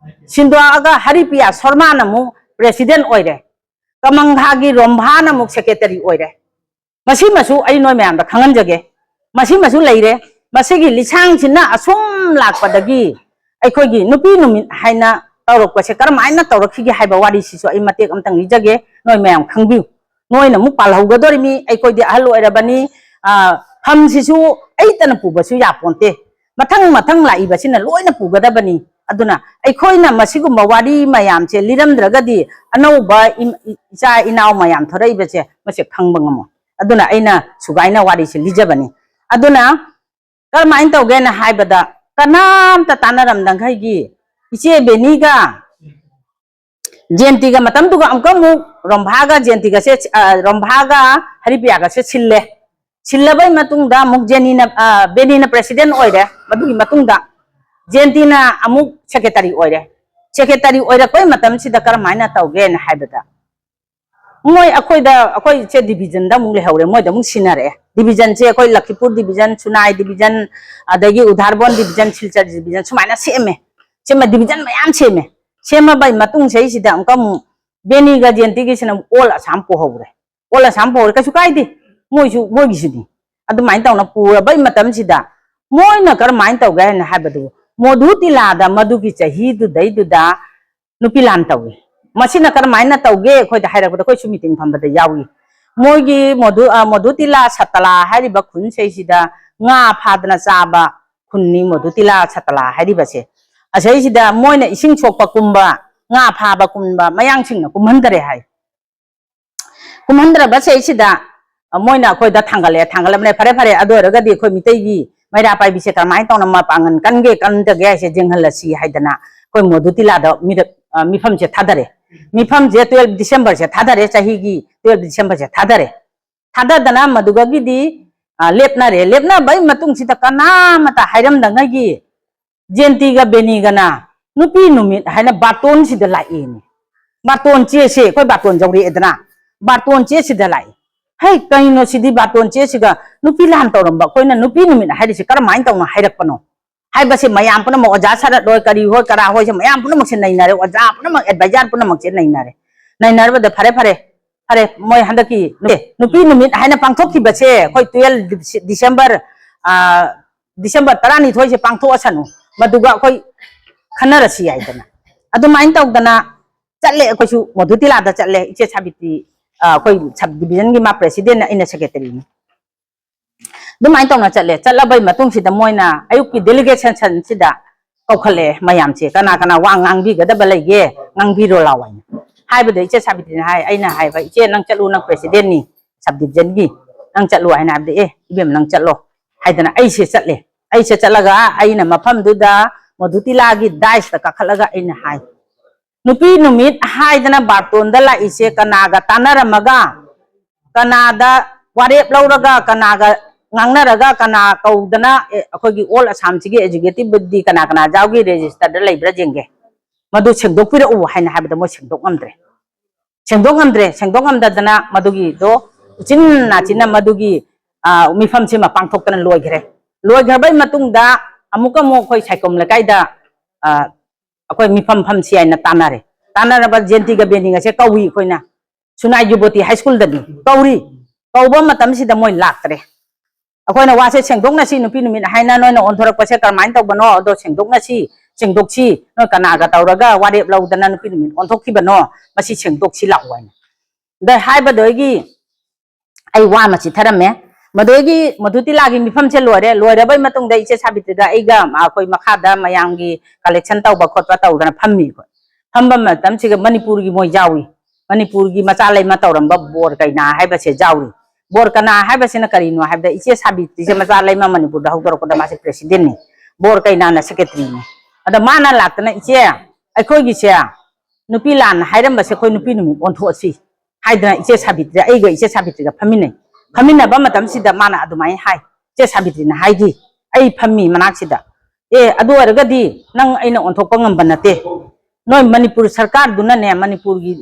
ꯁꯤꯟꯗꯣꯛꯑꯒ ꯍꯔꯤꯄꯤꯌꯥ ꯁꯔꯃꯥꯅ ꯑꯃꯨꯛ president ꯑꯣꯏꯔꯦ꯫ ꯀꯃꯪꯒꯥꯒꯤ ꯔꯣꯝꯚꯥꯅ ꯑꯃꯨꯛ secretary ꯑꯣꯏꯔꯦ꯫ ꯃꯁꯤꯃꯁꯨ ꯑꯩ ꯅꯣꯏ ꯃꯌꯥꯝꯗ ꯈꯪꯍꯟꯖꯒꯦ꯫ ꯃꯁꯤꯃꯁꯨ ꯂꯩꯔꯦ꯫ ꯃꯁꯤꯒꯤ ꯂꯤꯁꯥꯡꯁꯤꯅ ꯑꯁꯨꯝ ꯂꯥꯛꯄꯗꯒꯤ ꯑꯩꯈꯣꯏꯒꯤ ꯅꯨꯄꯤ ꯅꯨꯃꯤꯠ ꯍꯥꯏꯅ ꯇꯧꯔꯛꯄꯁꯦ ꯀꯔꯝꯍꯥꯏꯅ ꯇꯧꯔꯛꯈꯤꯒꯦ ꯍꯥꯏꯕ ꯋꯥꯔꯤꯁꯤꯁꯨ ꯑꯩ ꯃꯇꯦꯛ ꯑꯃꯇꯪ ꯂꯤꯖꯒꯦ, ꯅꯣꯏ ꯃꯌꯥꯝ ꯈꯪꯕꯤꯌꯨ꯫ ꯅꯣꯏꯅ ꯑꯃꯨꯛ ꯄꯥꯜꯍꯧꯒꯗꯣꯔꯤꯃꯤ, ꯑꯩꯈꯣꯏꯗꯤ ꯑꯍꯜ ꯑꯣꯏꯔꯕꯅꯤ, ꯑ, ꯐꯝꯁꯤꯁꯨ ꯑꯩꯇꯅ ꯄꯨꯕꯁꯨ ꯌꯥꯄꯣꯟꯇꯦ, ꯃꯊꯪ ꯃꯊꯪ ꯂꯥꯛꯏꯕꯁꯤꯅ ꯂꯣꯏꯅ ꯄꯨꯒꯗꯕꯅꯤ꯫ ꯑꯗꯨꯅ ꯑꯩꯈꯣꯏꯅ ꯃꯁꯤꯒꯨꯝꯕ ꯋꯥꯔꯤ ꯃꯌꯥꯝꯁꯦ ꯂꯤꯔꯝꯗ꯭ꯔꯒꯗꯤ ꯑꯅꯧꯕ ꯏꯝ-, ꯏꯆꯥ ꯏꯅꯥꯎ ꯃꯌꯥꯝ ꯊꯣꯔꯛꯏꯕꯁꯦ ꯃꯁꯦ ꯈꯪꯕ ꯉꯝꯃꯣꯏ꯫ ꯑꯗꯨꯅ ꯑꯩꯅ ꯁꯨꯒꯥꯏꯅ ꯋꯥꯔꯤꯁꯦ ꯂꯤꯖꯕꯅꯤ꯫ ꯑꯗꯨꯅ ꯀꯔꯝꯍꯥꯏꯅ ꯇꯧꯒꯦꯅ ꯍꯥꯏꯕꯗ, ꯀꯅꯥꯝꯇ ꯇꯥꯟꯅꯔꯝꯗꯈꯩꯒꯤ ꯏꯆꯦ ꯕꯦꯅꯤꯒ ꯖꯦꯟꯇꯤꯒ ꯃꯇꯝꯗꯨꯒ ꯑꯃꯨꯛꯀ ꯑꯃꯨꯛ ꯔꯣꯝꯚꯥꯒ ꯖꯦꯟꯇꯤꯒꯁꯦ, ꯑ, ꯔꯣꯝꯚꯥꯒ ꯍꯔꯤꯄ꯭ꯔꯤꯌꯥꯒꯁꯦ ꯁꯤꯜꯂꯦ꯫ ꯁꯤꯜꯂꯕꯩ ꯃꯇꯨꯡꯗ ꯑꯃꯨꯛ ꯖꯦꯅꯤꯅ, ꯑ, ꯕꯦꯅꯤꯅ president ꯑꯣꯏꯔꯦ꯫ ꯃꯗꯨꯒꯤ ꯃꯇꯨꯡꯗ ꯖꯦꯟꯇꯤꯅ ꯑꯃꯨꯛ secretary ꯑꯣꯏꯔꯦ꯫ Secretary ꯑꯣꯏꯔꯛꯄꯩ ꯃꯇꯝꯁꯤꯗ ꯀꯔꯝꯍꯥꯏꯅ ꯇꯧꯒꯦꯅ ꯍꯥꯏꯕꯗ, ꯃꯣꯏ ꯑꯩꯈꯣꯏꯗ, ꯑꯩꯈꯣꯏꯁꯦ divisionꯗ ꯑꯃꯨꯛ ꯂꯩꯍꯧꯔꯦ, ꯃꯣꯏꯗ ꯑꯃꯨꯛ ꯁꯤꯟꯅꯔꯛꯑꯦ꯫ Divisionꯁꯦ ꯑꯩꯈꯣꯏ ꯂꯈꯤꯄꯨꯔ division, ꯁꯨꯅꯥꯏ division, ꯑꯗꯒꯤ ꯎꯙꯥꯔꯕꯣꯟ division, ꯁꯤꯜꯆꯔ division ꯁꯨꯃꯥꯏꯅ ꯁꯦꯝꯃꯦ꯫ ꯁꯦꯝꯃ division ꯃꯌꯥꯝ ꯁꯦꯝꯃꯦ꯫ ꯁꯦꯝꯃꯕꯩ ꯃꯇꯨꯡꯁꯤꯗꯩꯁꯤꯗ ꯑꯃꯨꯛꯀ ꯑꯃꯨꯛ ꯕꯦꯅꯤꯒ ꯖꯦꯟꯇꯤꯒꯤꯁꯤꯅ ꯑꯃꯨꯛ all Assam ꯄꯨꯍꯧꯔꯦ꯫ All Assam ꯄꯨꯍꯧꯔꯦ, ꯀꯩꯁꯨ ꯀꯥꯏꯗꯦ, ꯃꯣꯏꯁꯨ ꯃꯣꯏꯒꯤꯁꯨꯅꯤ꯫ ꯑꯗꯨꯃꯥꯏꯅ ꯇꯧꯅ ꯄꯨꯔꯕꯩ ꯃꯇꯝꯁꯤꯗ ꯃꯣꯏꯅ ꯀꯔꯝꯍꯥꯏꯅ ꯇꯧꯒꯦ ꯍꯥꯏꯅ ꯍꯥꯏꯕꯗꯨ, ꯃꯣꯙꯨ ꯇꯤꯂꯥꯗ ꯃꯗꯨꯒꯤ ꯆꯍꯤꯗꯨꯗꯩꯗꯨꯗ ꯅꯨꯄꯤ ꯂꯥꯟ ꯇꯧꯏ꯫ ꯃꯁꯤꯅ ꯀꯔꯝꯍꯥꯏꯅ ꯇꯧꯒꯦ ꯑꯩꯈꯣꯏꯗ ꯍꯥꯏꯔꯛꯄꯗ, ꯑꯩꯈꯣꯏꯁꯨ meeting ꯐꯝꯕꯗ ꯌꯥꯎꯏ꯫ ꯃꯣꯏꯒꯤ ꯃꯣꯙꯨ-, ꯑ, ꯃꯣꯙꯨ ꯇꯤꯂꯥ ꯁꯇꯂꯥ ꯍꯥꯏꯔꯤꯕ ꯈꯨꯟꯁꯤꯗꯩꯁꯤꯗ ꯉꯥ ꯐꯥꯗꯅ ꯆꯥꯕ ꯈꯨꯟꯅꯤ ꯃꯣꯙꯨ ꯇꯤꯂꯥ ꯁꯇꯂꯥ ꯍꯥꯏꯔꯤꯕꯁꯦ꯫ ꯑꯁꯤꯁꯤꯗ ꯃꯣꯏꯅ ꯏꯁꯤꯡ ꯁꯣꯛꯄ ꯀꯨꯝꯕ, ꯉꯥ ꯐꯥꯕ ꯀꯨꯝꯕ ꯃꯌꯥꯡꯁꯤꯡꯅ ꯀꯨꯝꯍꯟꯗꯔꯦ ꯍꯥꯏ꯫ ꯀꯨꯝꯍꯟꯗ꯭ꯔꯕꯁꯤꯗꯩꯁꯤꯗ, ꯑ, ꯃꯣꯏꯅ ꯑꯩꯈꯣꯏꯗ ꯊꯥꯡꯒꯠꯂꯛꯑꯦ, ꯊꯥꯡꯒꯠꯂꯕꯅꯦ, ꯐꯔꯦ, ꯐꯔꯦ, ꯑꯗꯨ ꯑꯣꯏꯔꯒꯗꯤ ꯑꯩꯈꯣꯏ ꯃꯤꯇꯩꯒꯤ ꯃꯩꯔꯥ ꯄꯥꯏꯕꯤꯁꯦ ꯀꯔꯝꯍꯥꯏꯅ ꯇꯧꯅ ꯃꯄꯥꯡꯒꯜ ꯀꯟꯒꯦ, ꯀꯟꯗꯒꯦ ꯍꯥꯏꯁꯦ ꯌꯦꯡꯍꯜꯂꯁꯤ ꯍꯥꯏꯗꯅ ꯑꯩꯈꯣꯏ ꯃꯣꯗꯨ ꯇꯤꯂꯥꯗ ꯃꯤꯔꯛ-, ꯑ, ꯃꯤꯐꯝꯁꯦ ꯊꯥꯗꯔꯦ꯫ ꯃꯤꯐꯝꯁꯦ twelve Decemberꯁꯦ ꯊꯥꯗꯔꯦ, ꯆꯍꯤꯒꯤ twelve Decemberꯁꯦ ꯊꯥꯗꯔꯦ꯫ ꯊꯥꯗꯗꯅ ꯃꯗꯨꯒꯒꯤꯗꯤ, ꯑ, ꯂꯦꯞꯅꯔꯦ꯫ ꯂꯦꯞꯅꯕꯒꯤ ꯃꯇꯨꯡꯁꯤꯗ ꯀꯅꯥꯃꯇ ꯍꯥꯏꯔꯝꯗꯉꯩꯒꯤ ꯖꯦꯟꯇꯤꯒ ꯕꯦꯅꯤꯒꯅ ꯅꯨꯄꯤ ꯅꯨꯃꯤꯠ ꯍꯥꯏꯅ ꯕꯥꯔꯇꯣꯟꯁꯤꯗ ꯂꯥꯛꯑꯦꯅꯦ꯫ ꯕꯥꯔꯇꯣꯟ ꯆꯦꯁꯦ, ꯑꯩꯈꯣꯏ ꯕꯥꯔꯇꯣꯟ ꯌꯧꯔꯛꯑꯦꯗꯅ, ꯕꯥꯔꯇꯣꯟ ꯆꯦꯁꯤꯗ ꯂꯥꯛꯑꯦ꯫ ꯍꯩ, ꯀꯩꯅꯣ ꯁꯤꯗꯤ, ꯕꯥꯔꯇꯣꯟ ꯆꯦꯁꯤꯒ ꯅꯨꯄꯤ ꯂꯥꯟ ꯇꯧꯔꯝꯕ ꯑꯩꯈꯣꯏꯅ ꯅꯨꯄꯤ ꯅꯨꯃꯤꯠ ꯍꯥꯏꯔꯤꯁꯦ ꯀꯔꯝꯍꯥꯏꯅ ꯇꯧꯅ ꯍꯥꯏꯔꯛꯄꯅꯣ ꯍꯥꯏꯕꯁꯦ ꯃꯌꯥꯝ ꯄꯨꯝꯅꯃꯛ, ꯑꯣꯖꯥ ꯁꯔꯠ ꯍꯣꯏ, ꯀꯔꯤ ꯍꯣꯏ, ꯀꯔꯥ ꯍꯣꯏꯁꯦ ꯃꯌꯥꯝ ꯄꯨꯝꯅꯃꯛꯁꯦ ꯅꯩꯅꯔꯦ, ꯑꯣꯖꯥ ꯄꯨꯝꯅꯃꯛ, advisor ꯄꯨꯝꯅꯃꯛꯁꯦ ꯅꯩꯅꯔꯦ꯫ ꯅꯩꯅꯔꯕꯗ ꯐꯔꯦ, ꯐꯔꯦ, ꯐꯔꯦ, ꯃꯣꯏ ꯍꯟꯗꯛꯀꯤ ꯅꯨꯄꯤ ꯅꯨꯃꯤꯠ ꯍꯥꯏꯅ ꯄꯥꯡꯊꯣꯛꯈꯤꯕꯁꯦ ꯑꯩꯈꯣꯏ twelve December, ꯑ, December ꯇꯔꯥꯅꯤꯊꯣꯏꯁꯦ ꯄꯥꯡꯊꯣꯛꯑꯁꯅꯨ, ꯃꯗꯨꯒ ꯑꯩꯈꯣꯏ ꯈꯟꯅꯔꯁꯤ ꯍꯥꯏꯗꯅ ꯑꯗꯨꯃꯥꯏꯅ ꯇꯧꯗꯅ ꯆꯠꯂꯦ꯫ ꯑꯩꯈꯣꯏꯁꯨ ꯃꯣꯗꯨ ꯇꯤꯂꯥꯗ ꯆꯠꯂꯦ, ꯏꯆꯦ ꯁꯥꯕꯤꯇ꯭ꯔꯤ ꯑ, ꯑꯩꯈꯣꯏ sub division ꯒꯤ ꯃꯥ president ꯅꯤ, ꯑꯩꯅ secretary ꯅꯤ꯫ ꯑꯗꯨꯃꯥꯏꯅ ꯇꯧꯅ ꯆꯠꯂꯦ꯫ ꯆꯠꯂꯕꯩ ꯃꯇꯨꯡꯁꯤꯗ ꯃꯣꯏꯅ ꯑꯌꯨꯛꯀꯤ delegation ꯁꯤꯗ ꯀꯧꯈꯠꯂꯛꯑꯦ ꯃꯌꯥꯝꯁꯦ, "ꯀꯅꯥ ꯀꯅꯥ ꯋꯥ ꯉꯥꯡꯕꯤꯒꯗꯕ ꯂꯩꯒꯦ, ꯉꯥꯡꯕꯤꯔꯣ ꯂꯥꯎ" ꯍꯥꯏꯅ ꯍꯥꯏꯕꯗ ꯏꯆꯦ ꯁꯥꯕꯤꯇ꯭ꯔꯤꯅ ꯍꯥꯏ, ꯑꯩꯅ ꯍꯥꯏꯕ, "ꯏꯆꯦ, ꯅꯪ ꯆꯠꯂꯨ, ꯅꯪ president ꯅꯤ sub division ꯒꯤ, ꯅꯪ ꯆꯠꯂꯨ" ꯍꯥꯏꯅ ꯍꯥꯏꯕꯗ, "ꯑꯦ, ꯏꯕꯦꯝꯃ, ꯅꯪ ꯆꯠꯂꯣ" ꯍꯥꯏꯗꯅ ꯑꯩꯁꯦ ꯆꯠꯂꯦ꯫ ꯑꯩꯁꯦ ꯆꯠꯂꯒ ꯑꯩꯅ ꯃꯐꯝꯗꯨꯗ ꯃꯣꯗꯨꯇꯤꯂꯥꯒꯤ dais ꯇ ꯀꯥꯈꯠꯂꯒ ꯑꯩꯅ ꯍꯥꯏ, "ꯅꯨꯄꯤ ꯅꯨꯃꯤꯠ ꯍꯥꯏꯗꯅ ꯕꯥꯔꯇꯣꯟꯗ ꯂꯥꯛꯏꯁꯦ ꯀꯅꯥꯒ ꯇꯥꯟꯅꯔꯝꯃꯒ, ꯀꯅꯥꯗ ꯋꯥꯔꯦꯞ ꯂꯧꯔꯒ, ꯀꯅꯥꯒ ꯉꯥꯡꯅꯔꯒ, ꯀꯅꯥ ꯀꯧꯗꯅ, ꯑꯦ, ꯑꯩꯈꯣꯏꯒꯤ all Assam ꯁꯤꯒꯤ executive body ꯀꯅꯥ ꯀꯅꯥ ꯌꯥꯎꯒꯤ register ꯗ ꯂꯩꯕ꯭ꯔꯥ ꯌꯦꯡꯒꯦ, ꯃꯗꯨ ꯁꯦꯡꯗꯣꯛꯄꯤꯔꯛꯎ" ꯍꯥꯏꯅ ꯍꯥꯏꯕꯗ ꯃꯣꯏ ꯁꯦꯡꯗꯣꯛ ꯉꯝꯗ꯭ꯔꯦ꯫ ꯁꯦꯡꯗꯣꯛ ꯉꯝꯗ꯭ꯔꯦ꯫ ꯁꯦꯡꯗꯣꯛ ꯉꯝꯗꯗꯅ ꯃꯗꯨꯒꯤꯗꯣ ꯎꯆꯤꯟ ꯅꯥꯆꯤꯟꯅ ꯃꯗꯨꯒꯤ, ꯑ, ꯃꯤꯐꯝꯁꯤꯃ ꯄꯥꯡꯊꯣꯛꯇꯅ ꯂꯣꯏꯈ꯭ꯔꯦ꯫ ꯂꯣꯏꯈ꯭ꯔꯕꯩ ꯃꯇꯨꯡꯗ ꯑꯃꯨꯛꯀ ꯑꯃꯨꯛ ꯑꯩꯈꯣꯏ ꯁꯥꯏꯈꯣꯝ ꯂꯩꯀꯥꯏꯗ, ꯑ, ꯑꯩꯈꯣꯏ ꯃꯤꯐꯝ ꯐꯝꯁꯤ ꯍꯥꯏꯅ ꯇꯥꯟꯅꯔꯦ꯫ ꯇꯥꯟꯅꯔꯕ ꯖꯌꯟꯇꯤꯒ ꯕꯦꯅꯤꯒꯁꯦ ꯀꯧꯏ ꯑꯩꯈꯣꯏꯅ꯫ ꯁꯨꯅꯥꯏ ꯖꯨꯕꯣꯇꯤ high school ꯗꯅꯤ ꯀꯧꯔꯤ꯫ ꯀꯧꯕ ꯃꯇꯝꯁꯤꯗ ꯃꯣꯏ ꯂꯥꯛꯇ꯭ꯔꯦ꯫ ꯑꯩꯈꯣꯏꯅ ꯋꯥꯁꯦ ꯁꯦꯡꯗꯣꯛꯅꯁꯤ, ꯅꯨꯄꯤ ꯅꯨꯃꯤꯠ ꯍꯥꯏꯅ ꯅꯣꯏꯅ ꯑꯣꯟꯊꯣꯔꯛꯄꯁꯦ ꯀꯔꯝꯍꯥꯏꯅ ꯇꯧꯕꯅꯣ, ꯑꯗꯣ ꯁꯦꯡꯗꯣꯛꯅꯁꯤ, ꯁꯦꯡꯗꯣꯛꯁꯤ, ꯅꯣꯏ ꯀꯅꯥꯒ ꯇꯧꯔꯒ ꯋꯥꯔꯦꯞ ꯂꯧꯗꯅ ꯅꯨꯄꯤ ꯅꯨꯃꯤꯠ ꯑꯣꯟꯊꯣꯛꯈꯤꯕꯅꯣ, ꯃꯁꯤ ꯁꯦꯡꯗꯣꯛꯁꯤ ꯂꯥꯛꯑꯣ ꯍꯥꯏꯅ꯫ ꯑꯗ ꯍꯥꯏꯕꯗꯒꯤ ꯑꯩ ꯋꯥ ꯑꯃ ꯆꯤꯊꯔꯝꯃꯦ꯫ ꯃꯗꯨꯗꯒꯤ ꯃꯣꯗꯨꯇꯤꯂꯥꯒꯤ ꯃꯤꯐꯝꯁꯦ ꯂꯣꯏꯔꯦ꯫ ꯂꯣꯏꯔꯕꯩ ꯃꯇꯨꯡꯗ ꯏꯆꯦ ꯁꯥꯕꯤꯇ꯭ꯔꯤꯒ ꯑꯩꯒ ꯑꯩꯈꯣꯏ ꯃꯈꯥꯗ ꯃꯌꯥꯝꯒꯤ collection ꯇꯧꯕ ꯈꯣꯠꯄ ꯇꯧꯗꯅ ꯐꯝꯃꯤ ꯑꯩꯈꯣꯏ꯫ ꯐꯝꯕ ꯃꯇꯝꯁꯤꯗ ꯃꯅꯤꯄꯨꯔꯒꯤ ꯃꯣꯏ ꯌꯥꯎꯏ꯫ ꯃꯅꯤꯄꯨꯔꯒꯤ ꯃꯆꯥ ꯂꯩꯃ ꯇꯧꯔꯝꯕ ꯕꯣꯔ ꯀꯩꯅꯥ ꯍꯥꯏꯕꯁꯦ ꯌꯥꯎꯔꯤ꯫ ꯕꯣꯔ ꯀꯩꯅꯥ ꯍꯥꯏꯕꯁꯤꯅ ꯀꯔꯤꯅꯣ ꯍꯥꯏꯕꯗ ꯏꯆꯦ ꯁꯥꯕꯤꯇ꯭ꯔꯤꯁꯦ ꯃꯆꯥ ꯂꯩꯃ ꯃꯅꯤꯄꯨꯔꯗ ꯍꯧꯗꯣꯔꯛꯄꯗ ꯃꯥꯁꯦ president ꯅꯤ꯫ ꯕꯣꯔ ꯀꯩꯅꯥꯅ secretary ꯅꯤ꯫ ꯑꯗ ꯃꯥꯅ ꯂꯥꯛꯇꯅ, "ꯏꯆꯦ, ꯑꯩꯈꯣꯏꯒꯤꯁꯦ ꯅꯨꯄꯤ ꯂꯥꯟꯅ ꯍꯥꯏꯔꯝꯕꯁꯦ ꯑꯩꯈꯣꯏ ꯅꯨꯄꯤ ꯅꯨꯃꯤꯠ ꯑꯣꯟꯊꯣꯛꯑꯁꯤ" ꯍꯥꯏꯗꯅ ꯏꯆꯦ ꯁꯥꯕꯤꯇ꯭ꯔꯤ, ꯑꯩꯒ ꯏꯆꯦ ꯁꯥꯕꯤꯇ꯭ꯔꯤꯒ ꯐꯝꯃꯤꯟꯅꯩ꯫ ꯐꯝꯃꯤꯟꯅꯕ ꯃꯇꯝꯁꯤꯗ ꯃꯥꯅ ꯑꯗꯨꯃꯥꯏꯅ ꯍꯥꯏ, ꯏꯆꯦ ꯁꯥꯕꯤꯇ꯭ꯔꯤꯅ ꯍꯥꯏꯈꯤ, ꯑꯩ ꯐꯝꯃꯤ ꯃꯅꯥꯛꯁꯤꯗ, "ꯑꯦ, ꯑꯗꯨ ꯑꯣꯏꯔꯒꯗꯤ ꯅꯪ ꯑꯩꯅ ꯑꯣꯟꯊꯣꯛꯄ ꯉꯝꯕ ꯅꯠꯇꯦ꯫ ꯅꯣꯏ ꯃꯅꯤꯄꯨꯔ ꯁꯔꯀꯥꯔꯗꯨꯅꯅꯦ, ꯃꯅꯤꯄꯨꯔꯒꯤ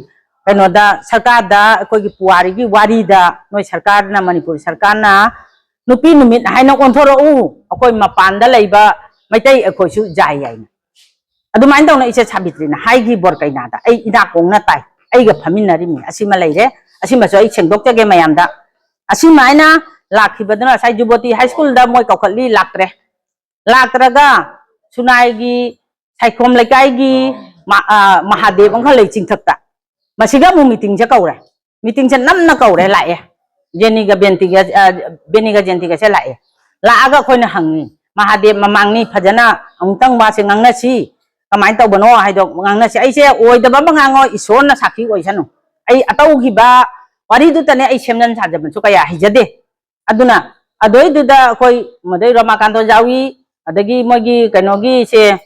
ꯀꯩꯅꯣꯗ, ꯁꯔꯀꯥꯔꯗ, ꯑꯩꯈꯣꯏꯒꯤ ꯄꯨꯋꯥꯔꯤꯒꯤ ꯋꯥꯔꯤꯗ ꯅꯣꯏ ꯁꯔꯀꯥꯔꯅ, ꯃꯅꯤꯄꯨꯔ ꯁꯔꯀꯥꯔꯅ ꯅꯨꯄꯤ ꯅꯨꯃꯤꯠ ꯍꯥꯏꯅ ꯑꯣꯟꯊꯣꯔꯛꯎ, ꯑꯩꯈꯣꯏ ꯃꯄꯥꯟꯗ ꯂꯩꯕ ꯃꯩꯇꯩ ꯑꯩꯈꯣꯏꯁꯨ ꯌꯥꯏ" ꯍꯥꯏꯅ꯫ ꯑꯗꯨꯃꯥꯏꯅ ꯇꯧꯅ ꯏꯆꯦ ꯁꯥꯕꯤꯇ꯭ꯔꯤꯅ ꯍꯥꯏꯈꯤ ꯕꯣꯔ ꯀꯩꯅꯥꯗ꯫ ꯑꯩ ꯏꯅꯥꯛ ꯀꯣꯡꯅ ꯇꯥꯏ, ꯑꯩꯒ ꯐꯝꯃꯤꯟꯅꯔꯤꯃꯤ꯫ ꯑꯁꯤꯃ ꯂꯩꯔꯦ, ꯑꯁꯤꯃꯁꯨ ꯑꯩ ꯁꯦꯡꯗꯣꯛꯆꯒꯦ ꯃꯌꯥꯝꯗ꯫ ꯑꯁꯤꯃꯥꯏꯅ ꯂꯥꯛꯈꯤꯕꯗꯨꯅ ꯉꯁꯥꯏ ꯖꯨꯕꯣꯇꯤ high school ꯗ ꯃꯣꯏ ꯀꯧꯈꯠꯂꯤ, ꯂꯥꯛꯇ꯭ꯔꯦ꯫ ꯂꯥꯛꯇ꯭ꯔꯒ ꯁꯨꯅꯥꯏꯒꯤ ꯁꯥꯏꯈꯣꯝ ꯂꯩꯀꯥꯏꯒꯤ ꯃ-, ꯑ, ꯃꯍꯥꯗꯦꯕ ꯑꯃꯈꯛ ꯂꯩ ꯆꯤꯡꯊꯛꯇ, ꯃꯁꯤꯒ ꯑꯃꯨꯛ meeting ꯁꯦ ꯀꯧꯔꯦ꯫ ꯃꯤꯇꯤꯡꯁꯦ ꯅꯝꯅ ꯀꯧꯔꯦ, ꯂꯥꯛꯑꯦ꯫ ꯖꯦꯅꯤꯒ ꯕꯦꯟꯇꯤꯒ, ꯑ, ꯕꯦꯅꯤꯒ ꯖꯦꯟꯇꯤꯒꯁꯦ ꯂꯥꯛꯑꯦ꯫ ꯂꯥꯛꯑꯒ ꯑꯩꯈꯣꯏꯅ ꯍꯪꯉꯤ, "ꯃꯍꯥꯗꯦꯕ ꯃꯃꯥꯡꯅꯤ, ꯐꯖꯅ ꯑꯃꯨꯛꯇꯪ ꯋꯥꯁꯦ ꯉꯥꯡꯅꯁꯤ, ꯀꯃꯥꯏꯅ ꯇꯧꯕꯅꯣ ꯍꯥꯏꯗꯣ ꯉꯥꯡꯅꯁꯤ꯫ ꯑꯩꯁꯦ ꯑꯣꯏꯗꯕ ꯑꯃ ꯉꯥꯡꯉꯣ, ꯏꯁꯣꯔꯅ ꯁꯥꯈꯤ ꯑꯣꯏꯁꯅꯨ꯫ ꯑꯩ ꯑꯇꯧꯈꯤꯕ ꯋꯥꯔꯤꯗꯨꯇꯅꯦ ꯑꯩ ꯁꯦꯝꯖꯤꯟ ꯁꯥꯖꯟꯕꯁꯨ ꯀꯌꯥ ꯍꯩꯖꯗꯦ꯫ ꯑꯗꯨꯅ ꯑꯗꯨꯏꯗꯨꯗ ꯑꯩꯈꯣꯏ ꯃꯗꯩ ꯔꯃꯥꯀꯥꯟꯇ ꯌꯥꯎꯏ, ꯑꯗꯒꯤ ꯃꯣꯏꯒꯤ ꯀꯩꯅꯣꯒꯤꯁꯦ,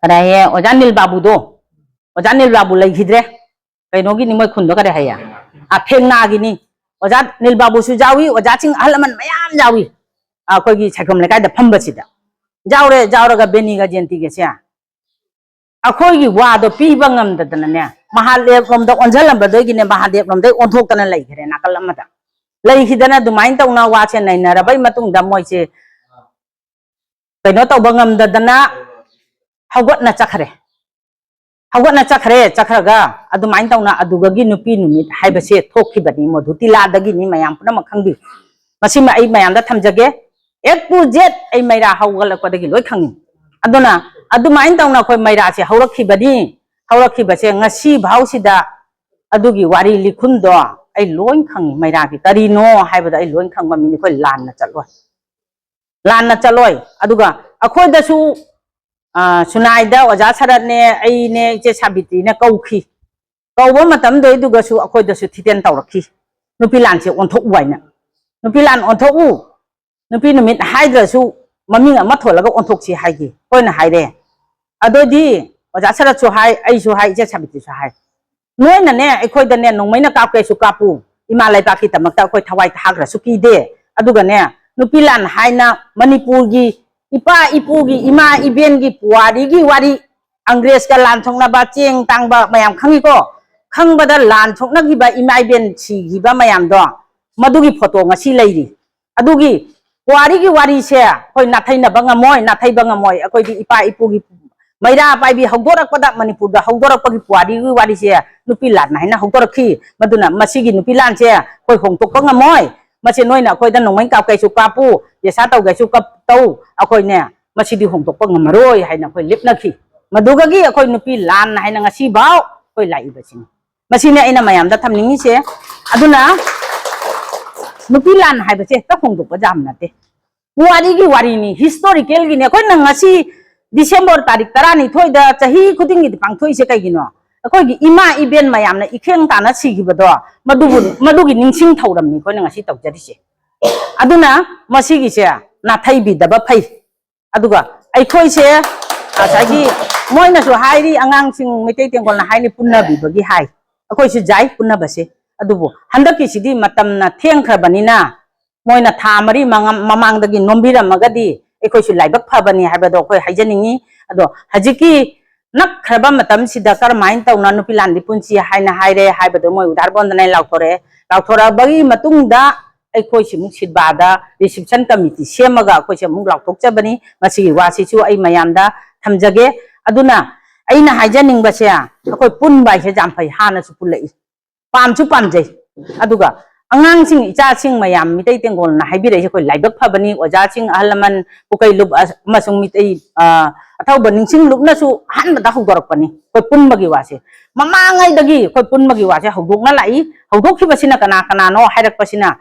ꯀꯗꯥꯏꯍꯦ, ꯑꯣꯖꯥ ꯅꯤꯜ ꯕꯥꯕꯨꯗꯣ, ꯑꯣꯖꯥ ꯅꯤꯜ ꯕꯥꯕꯨ ꯂꯩꯈꯤꯗ꯭ꯔꯦ, ꯀꯩꯅꯣꯒꯤꯅꯤ, ꯃꯣꯏ ꯈꯨꯟꯗꯣ ꯀꯗꯥꯏ ꯍꯥꯏꯌꯦ, ꯑ, ꯐꯦꯡꯅꯥꯒꯤꯅꯤ꯫ ꯑꯣꯖꯥ ꯅꯤꯜ ꯕꯥꯕꯨꯁꯨ ꯌꯥꯎꯏ, ꯑꯣꯖꯥꯁꯤꯡ ꯑꯍꯜ ꯂꯃꯟ ꯃꯌꯥꯝ ꯌꯥꯎꯏ꯫ ꯑꯩꯈꯣꯏꯒꯤ ꯁꯥꯏꯈꯣꯝ ꯂꯩꯀꯥꯏꯗ ꯐꯝꯕꯁꯤꯗ ꯌꯥꯎꯔꯦ꯫ ꯌꯥꯎꯔꯒ ꯕꯦꯅꯤꯒ ꯖꯦꯟꯇꯤꯒꯁꯦ ꯑꯩꯈꯣꯏꯒꯤ ꯋꯥꯗꯣ ꯄꯤꯕ ꯉꯝꯗꯗꯅꯅꯦ, ꯃꯍꯥꯗꯦꯕ ꯂꯣꯝꯗ ꯑꯣꯟꯁꯤꯜꯂꯝꯕꯗꯒꯤꯅꯦ, ꯃꯍꯥꯗꯦꯕ ꯂꯣꯝꯗꯩ ꯑꯣꯟꯊꯣꯛꯇꯅ ꯂꯩꯈ꯭ꯔꯦ ꯅꯥꯀꯜ ꯑꯃꯗ꯫ ꯂꯩꯈꯤꯗꯅ ꯑꯗꯨꯃꯥꯏꯅ ꯇꯧꯅ ꯋꯥꯁꯦ ꯅꯩꯅꯔꯕꯩ ꯃꯇꯨꯡꯗ ꯃꯣꯏꯁꯦ ꯀꯩꯅꯣ ꯇꯧꯕ ꯉꯝꯗꯗꯅ ꯍꯧꯒꯠꯅ ꯆꯠꯈ꯭ꯔꯦ꯫ ꯍꯧꯒꯠꯅ ꯆꯠꯈ꯭ꯔꯦ꯫ ꯆꯠꯈ꯭ꯔꯒ ꯑꯗꯨꯃꯥꯏꯅ ꯇꯧꯅ ꯑꯗꯨꯒꯒꯤ ꯅꯨꯄꯤ ꯅꯨꯃꯤꯠ ꯍꯥꯏꯕꯁꯦ ꯊꯣꯛꯈꯤꯕꯅꯤ꯫ ꯃꯣꯗꯨ ꯇꯤꯂꯥꯗꯒꯤꯅꯤ, ꯃꯌꯥꯝ ꯄꯨꯝꯅꯃꯛ ꯈꯪꯕꯤ꯫ ꯃꯁꯤꯃ ꯑꯩ ꯃꯌꯥꯝꯗ ꯊꯝꯖꯒꯦ꯫ A to Z ꯑꯩ ꯃꯩꯔꯥ ꯍꯧꯒꯠꯂꯛꯄꯗꯒꯤ ꯂꯣꯏ ꯈꯪꯉꯤ꯫ ꯑꯗꯨꯅ ꯑꯗꯨꯃꯥꯏꯅ ꯇꯧꯅ ꯑꯩꯈꯣꯏ ꯃꯩꯔꯥꯁꯦ ꯍꯧꯔꯛꯈꯤꯕꯅꯤ꯫ ꯍꯧꯔꯛꯈꯤꯕꯁꯦ ꯉꯁꯤ ꯐꯥꯎꯁꯤꯗ ꯑꯗꯨꯒꯤ ꯋꯥꯔꯤ ꯂꯤꯈꯨꯟꯗꯣ ꯑꯩ ꯂꯣꯏ ꯈꯪꯉꯤ꯫ ꯃꯩꯔꯥꯒꯤ ꯀꯔꯤꯅꯣ ꯍꯥꯏꯕꯗꯣ ꯑꯩ ꯂꯣꯏ ꯈꯪꯕ ꯃꯤꯅꯤ꯫ ꯑꯩꯈꯣꯏ ꯂꯥꯟꯅ ꯆꯠꯂꯣꯏ꯫ ꯂꯥꯟꯅ ꯆꯠꯂꯣꯏ꯫ ꯑꯗꯨꯒ ꯑꯩꯈꯣꯏꯗꯁꯨ, ꯑ, ꯁꯨꯅꯥꯏꯗ ꯑꯣꯖꯥ ꯁꯔꯠꯅꯦ, ꯑꯩꯅꯦ, ꯏꯆꯦ ꯁꯥꯕꯤꯇ꯭ꯔꯤꯅꯦ ꯀꯧꯈꯤ꯫ ꯀꯧꯕ ꯃꯇꯝꯗꯨꯗꯁꯨ ꯑꯩꯈꯣꯏꯗꯁꯨ ꯊꯤꯇꯦꯟ ꯇꯧꯔꯛꯈꯤ, "ꯅꯨꯄꯤ ꯂꯥꯟꯁꯦ ꯑꯣꯟꯊꯣꯛꯎ" ꯍꯥꯏꯅ꯫ "ꯅꯨꯄꯤ ꯂꯥꯟ ꯑꯣꯟꯊꯣꯛꯎ, ꯅꯨꯄꯤ ꯅꯨꯃꯤꯠ ꯍꯥꯏꯗ꯭ꯔꯁꯨ ꯃꯃꯤꯡ ꯑꯃ ꯊꯣꯜꯂꯒ ꯑꯣꯟꯊꯣꯛꯁꯤ" ꯍꯥꯏꯈꯤ꯫ ꯑꯩꯈꯣꯏꯅ ꯍꯥꯏꯔꯦ꯫ ꯑꯗꯨꯗꯤ ꯑꯣꯖꯥ ꯁꯔꯠꯁꯨ ꯍꯥꯏ, ꯑꯩꯁꯨ ꯍꯥꯏ, ꯏꯆꯦ ꯁꯥꯕꯤꯇ꯭ꯔꯤꯁꯨ ꯍꯥꯏ, "ꯅꯣꯏꯅꯅꯦ ꯑꯩꯈꯣꯏꯗꯅꯦ ꯅꯣꯡꯃꯩꯅ ꯀꯥꯞꯀꯦꯁꯨ ꯀꯥꯞꯄꯨ, ꯏꯃꯥ ꯂꯩꯕꯥꯛꯀꯤꯗꯃꯛꯇ ꯑꯩꯈꯣꯏ ꯊꯋꯥꯏ ꯊꯥꯈ꯭ꯔꯁꯨ ꯀꯤꯗꯦ꯫ ꯑꯗꯨꯒꯅꯦ ꯅꯨꯄꯤ ꯂꯥꯟ ꯍꯥꯏꯅ ꯃꯅꯤꯄꯨꯔꯒꯤ ꯏꯄꯥ ꯏꯄꯨꯒꯤ, ꯏꯃꯥ ꯏꯕꯦꯟꯒꯤ ꯄꯨꯋꯥꯔꯤꯒꯤ ꯋꯥꯔꯤ, ꯑꯪꯒ꯭ꯔꯦꯖꯀ ꯂꯥꯟ ꯁꯣꯛꯅꯕ, ꯆꯦꯡ ꯇꯥꯡꯕ ꯃꯌꯥꯝ ꯈꯪꯉꯤꯀꯣ? ꯈꯪꯕꯗ ꯂꯥꯟ ꯁꯣꯛꯅꯈꯤꯕ ꯏꯃꯥ ꯏꯕꯦꯟ ꯁꯤꯈꯤꯕ ꯃꯌꯥꯝꯗꯣ, ꯃꯗꯨꯒꯤ ꯐꯣꯇꯣ ꯉꯁꯤ ꯂꯩꯔꯤ꯫ ꯑꯗꯨꯒꯤ ꯄꯨꯋꯥꯔꯤꯒꯤ ꯋꯥꯔꯤꯁꯦ ꯑꯩꯈꯣꯏ ꯅꯥꯊꯩꯅꯕ ꯉꯝꯃꯣꯏ, ꯅꯥꯊꯩꯕ ꯉꯝꯃꯣꯏ꯫ ꯑꯩꯈꯣꯏꯗꯤ ꯏꯄꯥ ꯏꯄꯨꯒꯤ, ꯃꯩꯔꯥ ꯄꯥꯏꯕꯤ ꯍꯧꯗꯣꯔꯛꯄꯗ, ꯃꯅꯤꯄꯨꯔꯗ ꯍꯧꯗꯣꯔꯛꯄꯒꯤ ꯄꯨꯋꯥꯔꯤꯒꯤ ꯋꯥꯔꯤꯁꯦ ꯅꯨꯄꯤ ꯂꯥꯟ ꯍꯥꯏꯅ ꯍꯧꯗꯣꯔꯛꯈꯤ꯫ ꯃꯗꯨꯅ ꯃꯁꯤꯒꯤ ꯅꯨꯄꯤ ꯂꯥꯟꯁꯦ ꯑꯩꯈꯣꯏ ꯍꯣꯡꯗꯣꯛꯄ ꯉꯝꯃꯣꯏ꯫ ꯃꯁꯤ ꯅꯣꯏꯅ ꯑꯩꯈꯣꯏꯗ ꯅꯣꯡꯃꯩ ꯀꯥꯞꯀꯦꯁꯨ ꯀꯥꯞꯄꯨ, ꯄꯩꯁꯥ ꯇꯧꯒꯦꯁꯨ ꯀꯞ-, ꯇꯧ, ꯑꯩꯈꯣꯏꯅꯦ ꯃꯁꯤꯗꯤ ꯍꯣꯡꯗꯣꯛꯄ ꯉꯝꯃꯔꯣꯏ" ꯍꯥꯏꯅ ꯑꯩꯈꯣꯏ ꯂꯦꯞꯅꯈꯤ꯫ ꯃꯗꯨꯗꯒꯤ ꯑꯩꯈꯣꯏ ꯅꯨꯄꯤ ꯂꯥꯟ ꯍꯥꯏꯅ ꯉꯁꯤꯐꯥꯎ ꯑꯩꯈꯣꯏ ꯂꯥꯛꯏꯕꯁꯤꯅꯤ꯫ ꯃꯁꯤꯅꯦ ꯑꯩꯅ ꯃꯌꯥꯝꯗ ꯊꯝꯅꯤꯡꯉꯤꯁꯦ꯫ ꯑꯗꯨꯅ ꯅꯨꯄꯤ ꯂꯥꯟ ꯍꯥꯏꯕꯁꯦ ꯍꯦꯛꯇ ꯍꯣꯡꯗꯣꯛꯄ ꯌꯥꯕ ꯅꯠꯇꯦ꯫ ꯄꯨꯋꯥꯔꯤꯒꯤ ꯋꯥꯔꯤꯅꯤ, ꯍꯤꯁꯇꯣꯔꯤꯀꯦꯜꯒꯤꯅꯤ꯫ ꯑꯩꯈꯣꯏꯅ ꯉꯁꯤ ꯗꯤꯁꯦꯝꯕꯔ ꯇꯥꯔꯤꯛ ꯇꯔꯥꯅꯤꯊꯣꯏꯗ ꯆꯍꯤ ꯈꯨꯗꯤꯡꯒꯤꯗꯤ ꯄꯥꯡꯊꯣꯛꯏꯁꯦ ꯀꯩꯒꯤꯅꯣ? ꯑꯩꯈꯣꯏꯒꯤ ꯏꯃꯥ ꯏꯕꯦꯟ ꯃꯌꯥꯝꯅ ꯏꯈꯦꯡ ꯇꯥꯅ ꯁꯤꯈꯤꯕꯗꯣ, ꯃꯗꯨꯕꯨ, ꯃꯗꯨꯒꯤ ꯅꯤꯡꯁꯤꯡ ꯊꯧꯔꯝꯅꯤ ꯑꯩꯈꯣꯏꯅ ꯉꯁꯤ ꯇꯧꯖꯔꯤꯁꯦ꯫ ꯑꯗꯨꯅ ꯃꯁꯤꯒꯤꯁꯦ ꯅꯥꯊꯩꯕꯤꯗꯕ ꯐꯩ꯫ ꯑꯗꯨꯒ ꯑꯩꯈꯣꯏꯁꯦ ꯉꯁꯥꯏꯒꯤ ꯃꯣꯏꯅꯁꯨ ꯍꯥꯏꯔꯤ, ꯑꯉꯥꯡꯁꯤꯡ ꯃꯩꯇꯩ ꯇꯦꯡꯒꯣꯜꯅ ꯍꯥꯏꯔꯤ, ꯄꯨꯟꯅꯕꯤꯕꯒꯤ ꯍꯥꯏ꯫ ꯑꯩꯈꯣꯏꯁꯨ ꯌꯥꯏ ꯄꯨꯟꯅꯕꯁꯦ꯫ ꯑꯗꯨꯕꯨ ꯍꯟꯗꯛꯀꯤꯁꯤꯗꯤ ꯃꯇꯝꯅ ꯊꯦꯡꯈ꯭ꯔꯕꯅꯤꯅ, ꯃꯣꯏꯅ ꯊꯥ ꯃꯔꯤ ꯃꯉꯥ ꯃꯃꯥꯡꯗꯒꯤ ꯅꯣꯝꯕꯤꯔꯝꯃꯒꯗꯤ ꯑꯩꯈꯣꯏꯁꯨ ꯂꯥꯏꯕꯛ ꯐꯕꯅꯤ ꯍꯥꯏꯕꯗꯣ ꯑꯩꯈꯣꯏ ꯍꯥꯏꯖꯅꯤꯡꯉꯤ꯫ ꯑꯗꯣ ꯍꯧꯖꯤꯛꯀꯤ ꯅꯛꯈ꯭ꯔꯕ ꯃꯇꯝꯁꯤꯗ ꯀꯔꯝꯍꯥꯏꯅ ꯇꯧꯅ ꯅꯨꯄꯤ ꯂꯥꯟꯗꯤ ꯄꯨꯟꯁꯤ ꯍꯥꯏꯅ ꯍꯥꯏꯔꯦ ꯍꯥꯏꯕꯗꯣ ꯃꯣꯏ ꯎꯗꯥꯔ ꯕꯣꯟꯗꯅ ꯂꯥꯎꯊꯣꯔꯛꯑꯦ꯫ ꯂꯥꯎꯊꯣꯔꯛꯑꯕꯒꯤ ꯃꯇꯨꯡꯗ ꯑꯩꯈꯣꯏꯁꯤ ꯑꯃꯨꯛ ꯁꯤꯠꯕꯥꯗ ꯔꯤꯁꯤꯞꯁꯟ ꯀꯃꯤꯇꯤ ꯁꯦꯝꯃꯒ ꯑꯩꯈꯣꯏꯁꯦ ꯑꯃꯨꯛ ꯂꯥꯎꯊꯣꯛꯆꯕꯅꯤ꯫ ꯃꯁꯤꯒꯤ ꯋꯥꯁꯤꯁꯨ ꯑꯩ ꯃꯌꯥꯝꯗ ꯊꯝꯖꯒꯦ꯫ ꯑꯗꯨꯅ ꯑꯩꯅ ꯍꯥꯏꯖꯅꯤꯡꯕꯁꯦ, ꯑꯩꯈꯣꯏ ꯄꯨꯟꯕ ꯍꯥꯏꯁꯦ ꯌꯥꯝ ꯐꯩ, ꯍꯥꯟꯅꯁꯨ ꯄꯨꯜꯂꯛꯏ, ꯄꯥꯝꯁꯨ ꯄꯥꯝꯖꯩ꯫ ꯑꯗꯨꯒ ꯑꯉꯥꯡꯁꯤꯡ, ꯏꯆꯥꯁꯤꯡ ꯃꯌꯥꯝ ꯃꯤꯇꯩ ꯇꯦꯡꯒꯣꯜꯅ ꯍꯥꯏꯕꯤꯔꯛꯏꯁꯦ ꯑꯩꯈꯣꯏ ꯂꯥꯏꯕꯛ ꯐꯕꯅꯤ꯫ ꯑꯣꯖꯥꯁꯤꯡ, ꯑꯍꯜ ꯂꯃꯟ, ꯄꯨꯀꯩ ꯂꯨꯞ ꯑꯃꯁꯨꯡ ꯃꯤꯇꯩ, ꯑ, ꯑꯊꯧꯕ ꯅꯤꯡꯁꯤꯡ ꯂꯨꯞꯅꯁꯨ ꯑꯍꯥꯟꯕꯗ ꯍꯧꯗꯣꯔꯛꯄꯅꯤ ꯑꯩꯈꯣꯏ ꯄꯨꯟꯕꯒꯤ ꯋꯥꯁꯦ꯫ ꯃꯃꯥꯡꯉꯩꯗꯒꯤ ꯑꯩꯈꯣꯏ ꯄꯨꯟꯕꯒꯤ ꯋꯥꯁꯦ ꯍꯧꯗꯣꯛꯅ ꯂꯥꯛꯏ꯫ ꯍꯧꯗꯣꯛꯈꯤꯕꯁꯤꯅ ꯀꯅꯥ ꯀꯅꯥꯅꯣ ꯍꯥꯏꯔꯛꯄꯁꯤꯅ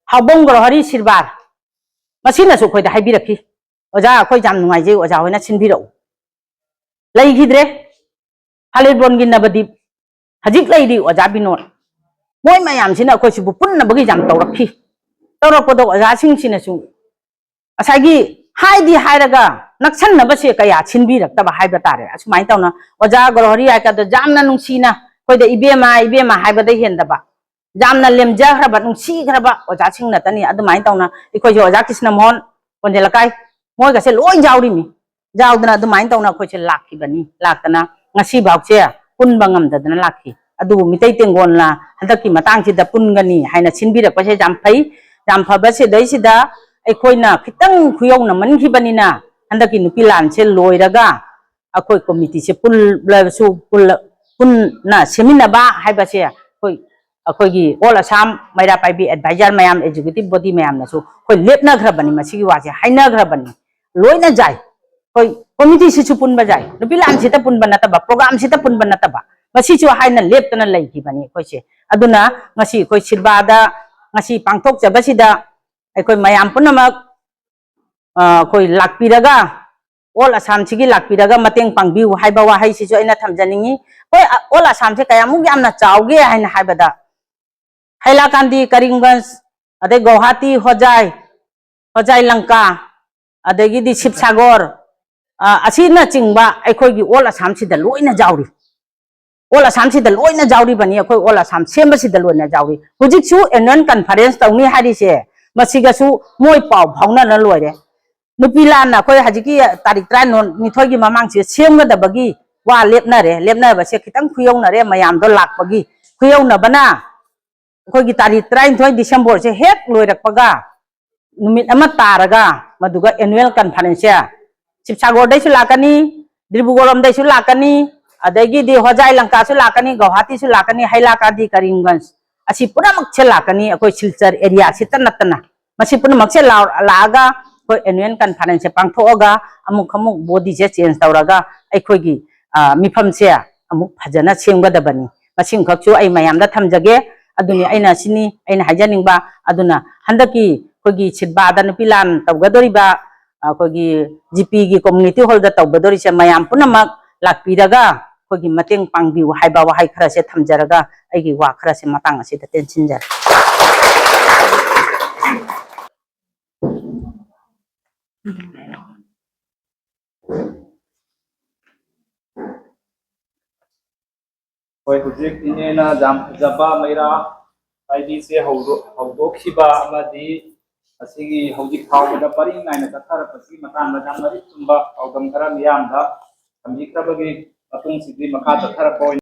ꯍꯥꯎꯕꯣꯡ ꯒ꯭ꯔꯣꯍꯔꯤ ꯁꯤꯔꯕꯥꯔ, ꯃꯁꯤꯅꯁꯨ ꯑꯩꯈꯣꯏꯗ ꯍꯥꯏꯕꯤꯔꯛꯈꯤ, "ꯑꯣꯖꯥ, ꯑꯩꯈꯣꯏ ꯌꯥꯝ ꯅꯨꯡꯉꯥꯏꯖꯩ, ꯑꯣꯖꯥ ꯍꯣꯏꯅ ꯁꯤꯟꯕꯤꯔꯛꯎ"꯫ ꯂꯩꯈꯤꯗ꯭ꯔꯦ꯫ ꯍꯥꯂꯦꯕꯣꯟꯒꯤ ꯅꯕꯗꯤꯞ, ꯍꯧꯖꯤꯛ ꯂꯩꯔꯤ ꯑꯣꯖꯥ ꯕꯤꯅꯣꯗ, ꯃꯣꯏ ꯃꯌꯥꯝꯁꯤꯅ ꯑꯩꯈꯣꯏꯁꯤꯕꯨ ꯄꯨꯟꯅꯕꯒꯤ ꯌꯥꯝ ꯇꯧꯔꯛꯈꯤ꯫ ꯇꯧꯔꯛꯄꯗꯣ ꯑꯣꯖꯥꯁꯤꯡꯁꯤꯅꯁꯨ ꯉꯁꯥꯏꯒꯤ ꯍꯥꯏꯗꯤ ꯍꯥꯏꯔꯒ ꯅꯛꯁꯟꯅꯕꯁꯦ ꯀꯌꯥ ꯁꯤꯟꯕꯤꯔꯛꯇꯕ ꯍꯥꯏꯕ ꯇꯥꯔꯦ꯫ ꯑꯁꯨꯃꯥꯏꯅ ꯇꯧꯅ ꯑꯣꯖꯥ ꯒ꯭ꯔꯣꯍꯔꯤ ꯍꯥꯏꯀꯥꯟꯗ ꯌꯥꯝꯅ ꯅꯨꯡꯁꯤꯅ ꯑꯩꯈꯣꯏꯗ ꯏꯕꯦꯝꯃ, ꯏꯕꯦꯝꯃ ꯍꯥꯏꯕꯗ ꯍꯦꯟꯗꯕ, ꯌꯥꯝꯅ ꯂꯦꯝꯖꯈ꯭ꯔꯕ, ꯅꯨꯡꯁꯤꯈ꯭ꯔꯕ ꯑꯣꯖꯥꯁꯤꯡ ꯅꯠꯇꯅꯤ꯫ ꯑꯗꯨꯃꯥꯏꯅ ꯇꯧꯅ ꯑꯩꯈꯣꯏꯁꯦ ꯑꯣꯖꯥ ꯀ꯭ꯔꯤꯁꯅ ꯃꯣꯍꯟ ꯀꯣꯟꯖꯦꯜ ꯂꯩꯀꯥꯏ, ꯃꯣꯏꯒꯁꯦ ꯂꯣꯏ ꯌꯥꯎꯔꯤꯃꯤ꯫ ꯌꯥꯎꯗꯅ ꯑꯗꯨꯃꯥꯏꯅ ꯇꯧꯅ ꯑꯩꯈꯣꯏꯁꯦ ꯂꯥꯛꯈꯤꯕꯅꯤ꯫ ꯂꯥꯛꯇꯅ ꯉꯁꯤꯐꯥꯎꯁꯦ ꯄꯨꯟꯕ ꯉꯝꯗꯗꯅ ꯂꯥꯛꯈꯤ꯫ ꯑꯗꯨꯕꯨ ꯃꯤꯇꯩ ꯇꯦꯡꯒꯣꯜꯅ ꯍꯟꯗꯛꯀꯤ ꯃꯇꯥꯡꯁꯤꯗ ꯄꯨꯟꯒꯅꯤ ꯍꯥꯏꯅ ꯁꯤꯟꯕꯤꯔꯛꯄꯁꯦ ꯌꯥꯝ ꯐꯩ, ꯌꯥꯝ ꯐꯕ꯫ ꯁꯤꯗꯩꯁꯤꯗ ꯑꯩꯈꯣꯏꯅ ꯈꯤꯇꯪ ꯈꯨꯌꯧꯅꯃꯟꯈꯤꯕꯅꯤꯅ ꯍꯟꯗꯛꯀꯤ ꯅꯨꯄꯤ ꯂꯥꯟꯁꯦ ꯂꯣꯏꯔꯒ ꯑꯩꯈꯣꯏ ꯀꯣꯃꯤꯇꯤꯁꯦ ꯄꯨꯜꯂꯕꯁꯨ ꯄꯨꯜꯂ-, ꯄꯨꯟꯅ ꯁꯦꯝꯃꯤꯟꯅꯕ ꯍꯥꯏꯕꯁꯦ ꯑꯩꯈꯣꯏ, ꯑꯩꯈꯣꯏꯒꯤ All Assam ꯃꯩꯔꯥ ꯄꯥꯏꯕꯤ advisor ꯃꯌꯥꯝ, executive body ꯃꯌꯥꯝꯅꯁꯨ ꯑꯩꯈꯣꯏ ꯂꯦꯞꯅꯈ꯭ꯔꯕꯅꯤ, ꯃꯁꯤꯒꯤ ꯋꯥꯁꯦ ꯍꯥꯏꯅꯈ꯭ꯔꯕꯅꯤ꯫ ꯂꯣꯏꯅ ꯌꯥꯏ꯫ ꯑꯩꯈꯣꯏ ꯀꯣꯃꯤꯇꯤꯁꯤꯁꯨ ꯄꯨꯟꯕ ꯌꯥꯏ, ꯅꯨꯄꯤ ꯂꯥꯟꯁꯤꯗ ꯄꯨꯟꯕ ꯅꯠꯇꯕ, ꯄ꯭ꯔꯣꯒ꯭ꯔꯥꯝꯁꯤꯗ ꯄꯨꯟꯕ ꯅꯠꯇꯕ, ꯃꯁꯤꯁꯨ ꯍꯥꯏꯅ ꯂꯦꯞꯇꯅ ꯂꯩꯈꯤꯕꯅꯤ ꯑꯩꯈꯣꯏꯁꯦ꯫ ꯑꯗꯨꯅ ꯉꯁꯤ ꯑꯩꯈꯣꯏ ꯁꯤꯜꯕꯥꯗ ꯉꯁꯤ ꯄꯥꯡꯊꯣꯛꯆꯕꯁꯤꯗ ꯑꯩꯈꯣꯏ ꯃꯌꯥꯝ ꯄꯨꯝꯅꯃꯛ, ꯑ, ꯑꯩꯈꯣꯏ ꯂꯥꯛꯄꯤꯔꯒ, ꯑꯣꯜ ꯑꯁꯥꯝꯁꯤꯒꯤ ꯂꯥꯛꯄꯤꯔꯒ ꯃꯇꯦꯡ ꯄꯥꯡꯕꯤꯌꯨ ꯍꯥꯏꯕ ꯋꯥꯍꯩꯁꯤꯁꯨ ꯑꯩꯅ ꯊꯝꯖꯅꯤꯡꯉꯤ꯫ ꯍꯣꯏ, ꯑ, ꯑꯣꯜ ꯑꯁꯥꯝꯁꯦ ꯀꯌꯥꯃꯨꯛ ꯌꯥꯝꯅ ꯆꯥꯎꯒꯦ ꯍꯥꯏꯅ ꯍꯥꯏꯕꯗ, ꯍꯩꯂꯥꯀꯥꯟꯗꯤ, ꯀꯔꯤꯝꯒꯟꯖ, ꯑꯗꯩ ꯒꯧꯍꯥꯇꯤ, ꯍꯣꯖꯥꯏ, ꯍꯣꯖꯥꯏ ꯂꯪꯀꯥ, ꯑꯗꯒꯤꯗꯤ ꯁꯤꯕꯁꯥꯒꯣꯔ, ꯑ, ꯑꯁꯤꯅꯆꯤꯡꯕ ꯑꯩꯈꯣꯏꯒꯤ ꯑꯣꯜ ꯑꯁꯥꯝꯁꯤꯗ ꯂꯣꯏꯅ ꯌꯥꯎꯔꯤ꯫ ꯑꯣꯜ ꯑꯁꯥꯝꯁꯤꯗ ꯂꯣꯏꯅ ꯌꯥꯎꯔꯤꯕꯅꯤ, ꯑꯩꯈꯣꯏ ꯑꯣꯜ ꯑꯁꯥꯝ ꯁꯦꯝꯕꯁꯤꯗ ꯂꯣꯏꯅ ꯌꯥꯎꯔꯤ꯫ ꯍꯧꯖꯤꯛꯁꯨ annual conference ꯇꯧꯅꯤ ꯍꯥꯏꯔꯤꯁꯦ, ꯃꯁꯤꯒꯁꯨ ꯃꯣꯏ ꯄꯥꯎ ꯐꯥꯎꯅꯔ ꯂꯣꯏꯔꯦ꯫ ꯅꯨꯄꯤ ꯂꯥꯟꯅ ꯑꯩꯈꯣꯏ ꯍꯧꯖꯤꯛꯀꯤ ꯇꯥꯔꯤꯛ ꯇꯔꯥꯅꯤꯊꯣꯏꯒꯤ ꯃꯃꯥꯡꯁꯦ ꯁꯦꯝꯒꯗꯕꯒꯤ ꯋꯥ ꯂꯦꯞꯅꯔꯦ꯫ ꯂꯦꯞꯅꯕꯁꯦ ꯈꯤꯇꯪ ꯈꯨꯌꯧꯅꯔꯦ, ꯃꯌꯥꯝꯗꯣ ꯂꯥꯛꯄꯒꯤ ꯈꯨꯌꯧꯅꯕꯅ ꯑꯩꯈꯣꯏꯒꯤ ꯇꯥꯔꯤꯛ ꯇꯔꯥꯅꯤꯊꯣꯏ ꯗꯤꯁꯦꯝꯕꯔꯁꯦ ꯍꯦꯛ ꯂꯣꯏꯔꯛꯄꯒ ꯅꯨꯃꯤꯠ ꯑꯃ ꯇꯥꯔꯒ ꯃꯗꯨꯒ annual conference ꯁꯦ ꯁꯤꯕꯁꯥꯒꯔꯗꯩꯁꯨ ꯂꯥꯛꯀꯅꯤ, ꯗꯤꯕ꯭ꯔꯨꯒꯔ ꯂꯣꯝꯗꯩꯁꯨ ꯂꯥꯛꯀꯅꯤ, ꯑꯗꯒꯤꯗꯤ ꯍꯣꯖꯥꯏ ꯂꯪꯀꯥꯁꯨ ꯂꯥꯛꯀꯅꯤ, ꯒꯧꯍꯥꯇꯤꯁꯨ ꯂꯥꯛꯀꯅꯤ, ꯍꯩꯂꯥꯀꯥꯟꯗꯤ, ꯀꯔꯤꯝꯒꯟꯖ, ꯑꯁꯤ ꯄꯨꯝꯅꯃꯛꯁꯦ ꯂꯥꯛꯀꯅꯤ꯫ ꯑꯩꯈꯣꯏ ꯁꯤꯜꯆꯔ area ꯁꯤꯇ ꯅꯠꯇꯅ ꯃꯁꯤ ꯄꯨꯝꯅꯃꯛꯁꯦ ꯂꯥꯎ-, ꯂꯥꯛꯑꯒ ꯑꯩꯈꯣꯏ annual conference ꯁꯦ ꯄꯥꯡꯊꯣꯛꯑꯒ ꯑꯃꯨꯛ ꯑꯃꯨꯛ body ꯁꯦ change ꯇꯧꯔꯒ ꯑꯩꯈꯣꯏꯒꯤ, ꯑ, ꯃꯤꯐꯝꯁꯦ ꯑꯃꯨꯛ ꯐꯖꯅ ꯁꯦꯝꯒꯗꯕꯅꯤ꯫ ꯃꯁꯤꯃꯈꯛꯁꯨ ꯑꯩ ꯃꯌꯥꯝꯗ ꯊꯝꯖꯒꯦ꯫ ꯑꯗꯨꯅꯤ ꯑꯩꯅ, ꯁꯤꯅꯤ ꯑꯩꯅ ꯍꯥꯏꯖꯅꯤꯡꯕ꯫ ꯑꯗꯨꯅ ꯍꯟꯗꯛꯀꯤ ꯑꯩꯈꯣꯏꯒꯤ ꯁꯤꯜꯕꯥꯗ ꯅꯨꯄꯤ ꯂꯥꯟ ꯇꯧꯒꯗꯧꯔꯤꯕ, ꯑꯩꯈꯣꯏꯒꯤ G P ꯒꯤ community hall ꯗ ꯇꯧꯒꯗꯧꯔꯤꯁꯦ, ꯃꯌꯥꯝ ꯄꯨꯝꯅꯃꯛ ꯂꯥꯛꯄꯤꯔꯒ ꯑꯩꯈꯣꯏꯒꯤ ꯃꯇꯦꯡ ꯄꯥꯡꯕꯤꯌꯨ ꯍꯥꯏꯕ ꯋꯥꯍꯩ ꯈꯔꯁꯦ ꯊꯝꯖꯔꯒ ꯑꯩꯒꯤ ꯋꯥ ꯈꯔꯁꯦ ꯃꯇꯥꯡ ꯑꯁꯤꯗ ꯇꯦꯟꯁꯤꯟꯖꯔꯦ꯫ ꯍꯣꯏ, ꯍꯧꯖꯤꯛ ꯏꯅꯦꯅ ꯌꯥꯝ ꯐꯖꯕ ꯃꯩꯔꯥ ꯄꯥꯏꯕꯤꯁꯦ ꯍꯧꯗꯣꯛ-, ꯍꯧꯗꯣꯛꯈꯤꯕ ꯑꯃꯗꯤ ꯑꯁꯤꯒꯤ ꯍꯧꯖꯤꯛ ꯐꯥꯎꯕꯗ ꯄꯔꯤꯡ ꯅꯥꯏꯅ ꯆꯠꯊꯔꯛꯄꯁꯤꯒꯤ ꯃꯇꯥꯡꯗ ꯌꯥꯝ ꯃꯔꯤꯛ ꯆꯨꯝꯕ ꯄꯥꯎꯗꯝ ꯈꯔ ꯃꯤꯌꯥꯝꯗ ꯊꯝꯕꯤꯈ꯭ꯔꯕꯒꯤ ꯃꯇꯨꯡꯁꯤꯗꯤ ꯃꯈꯥ ꯆꯠꯊꯔꯛꯄ ꯑꯣꯏꯅ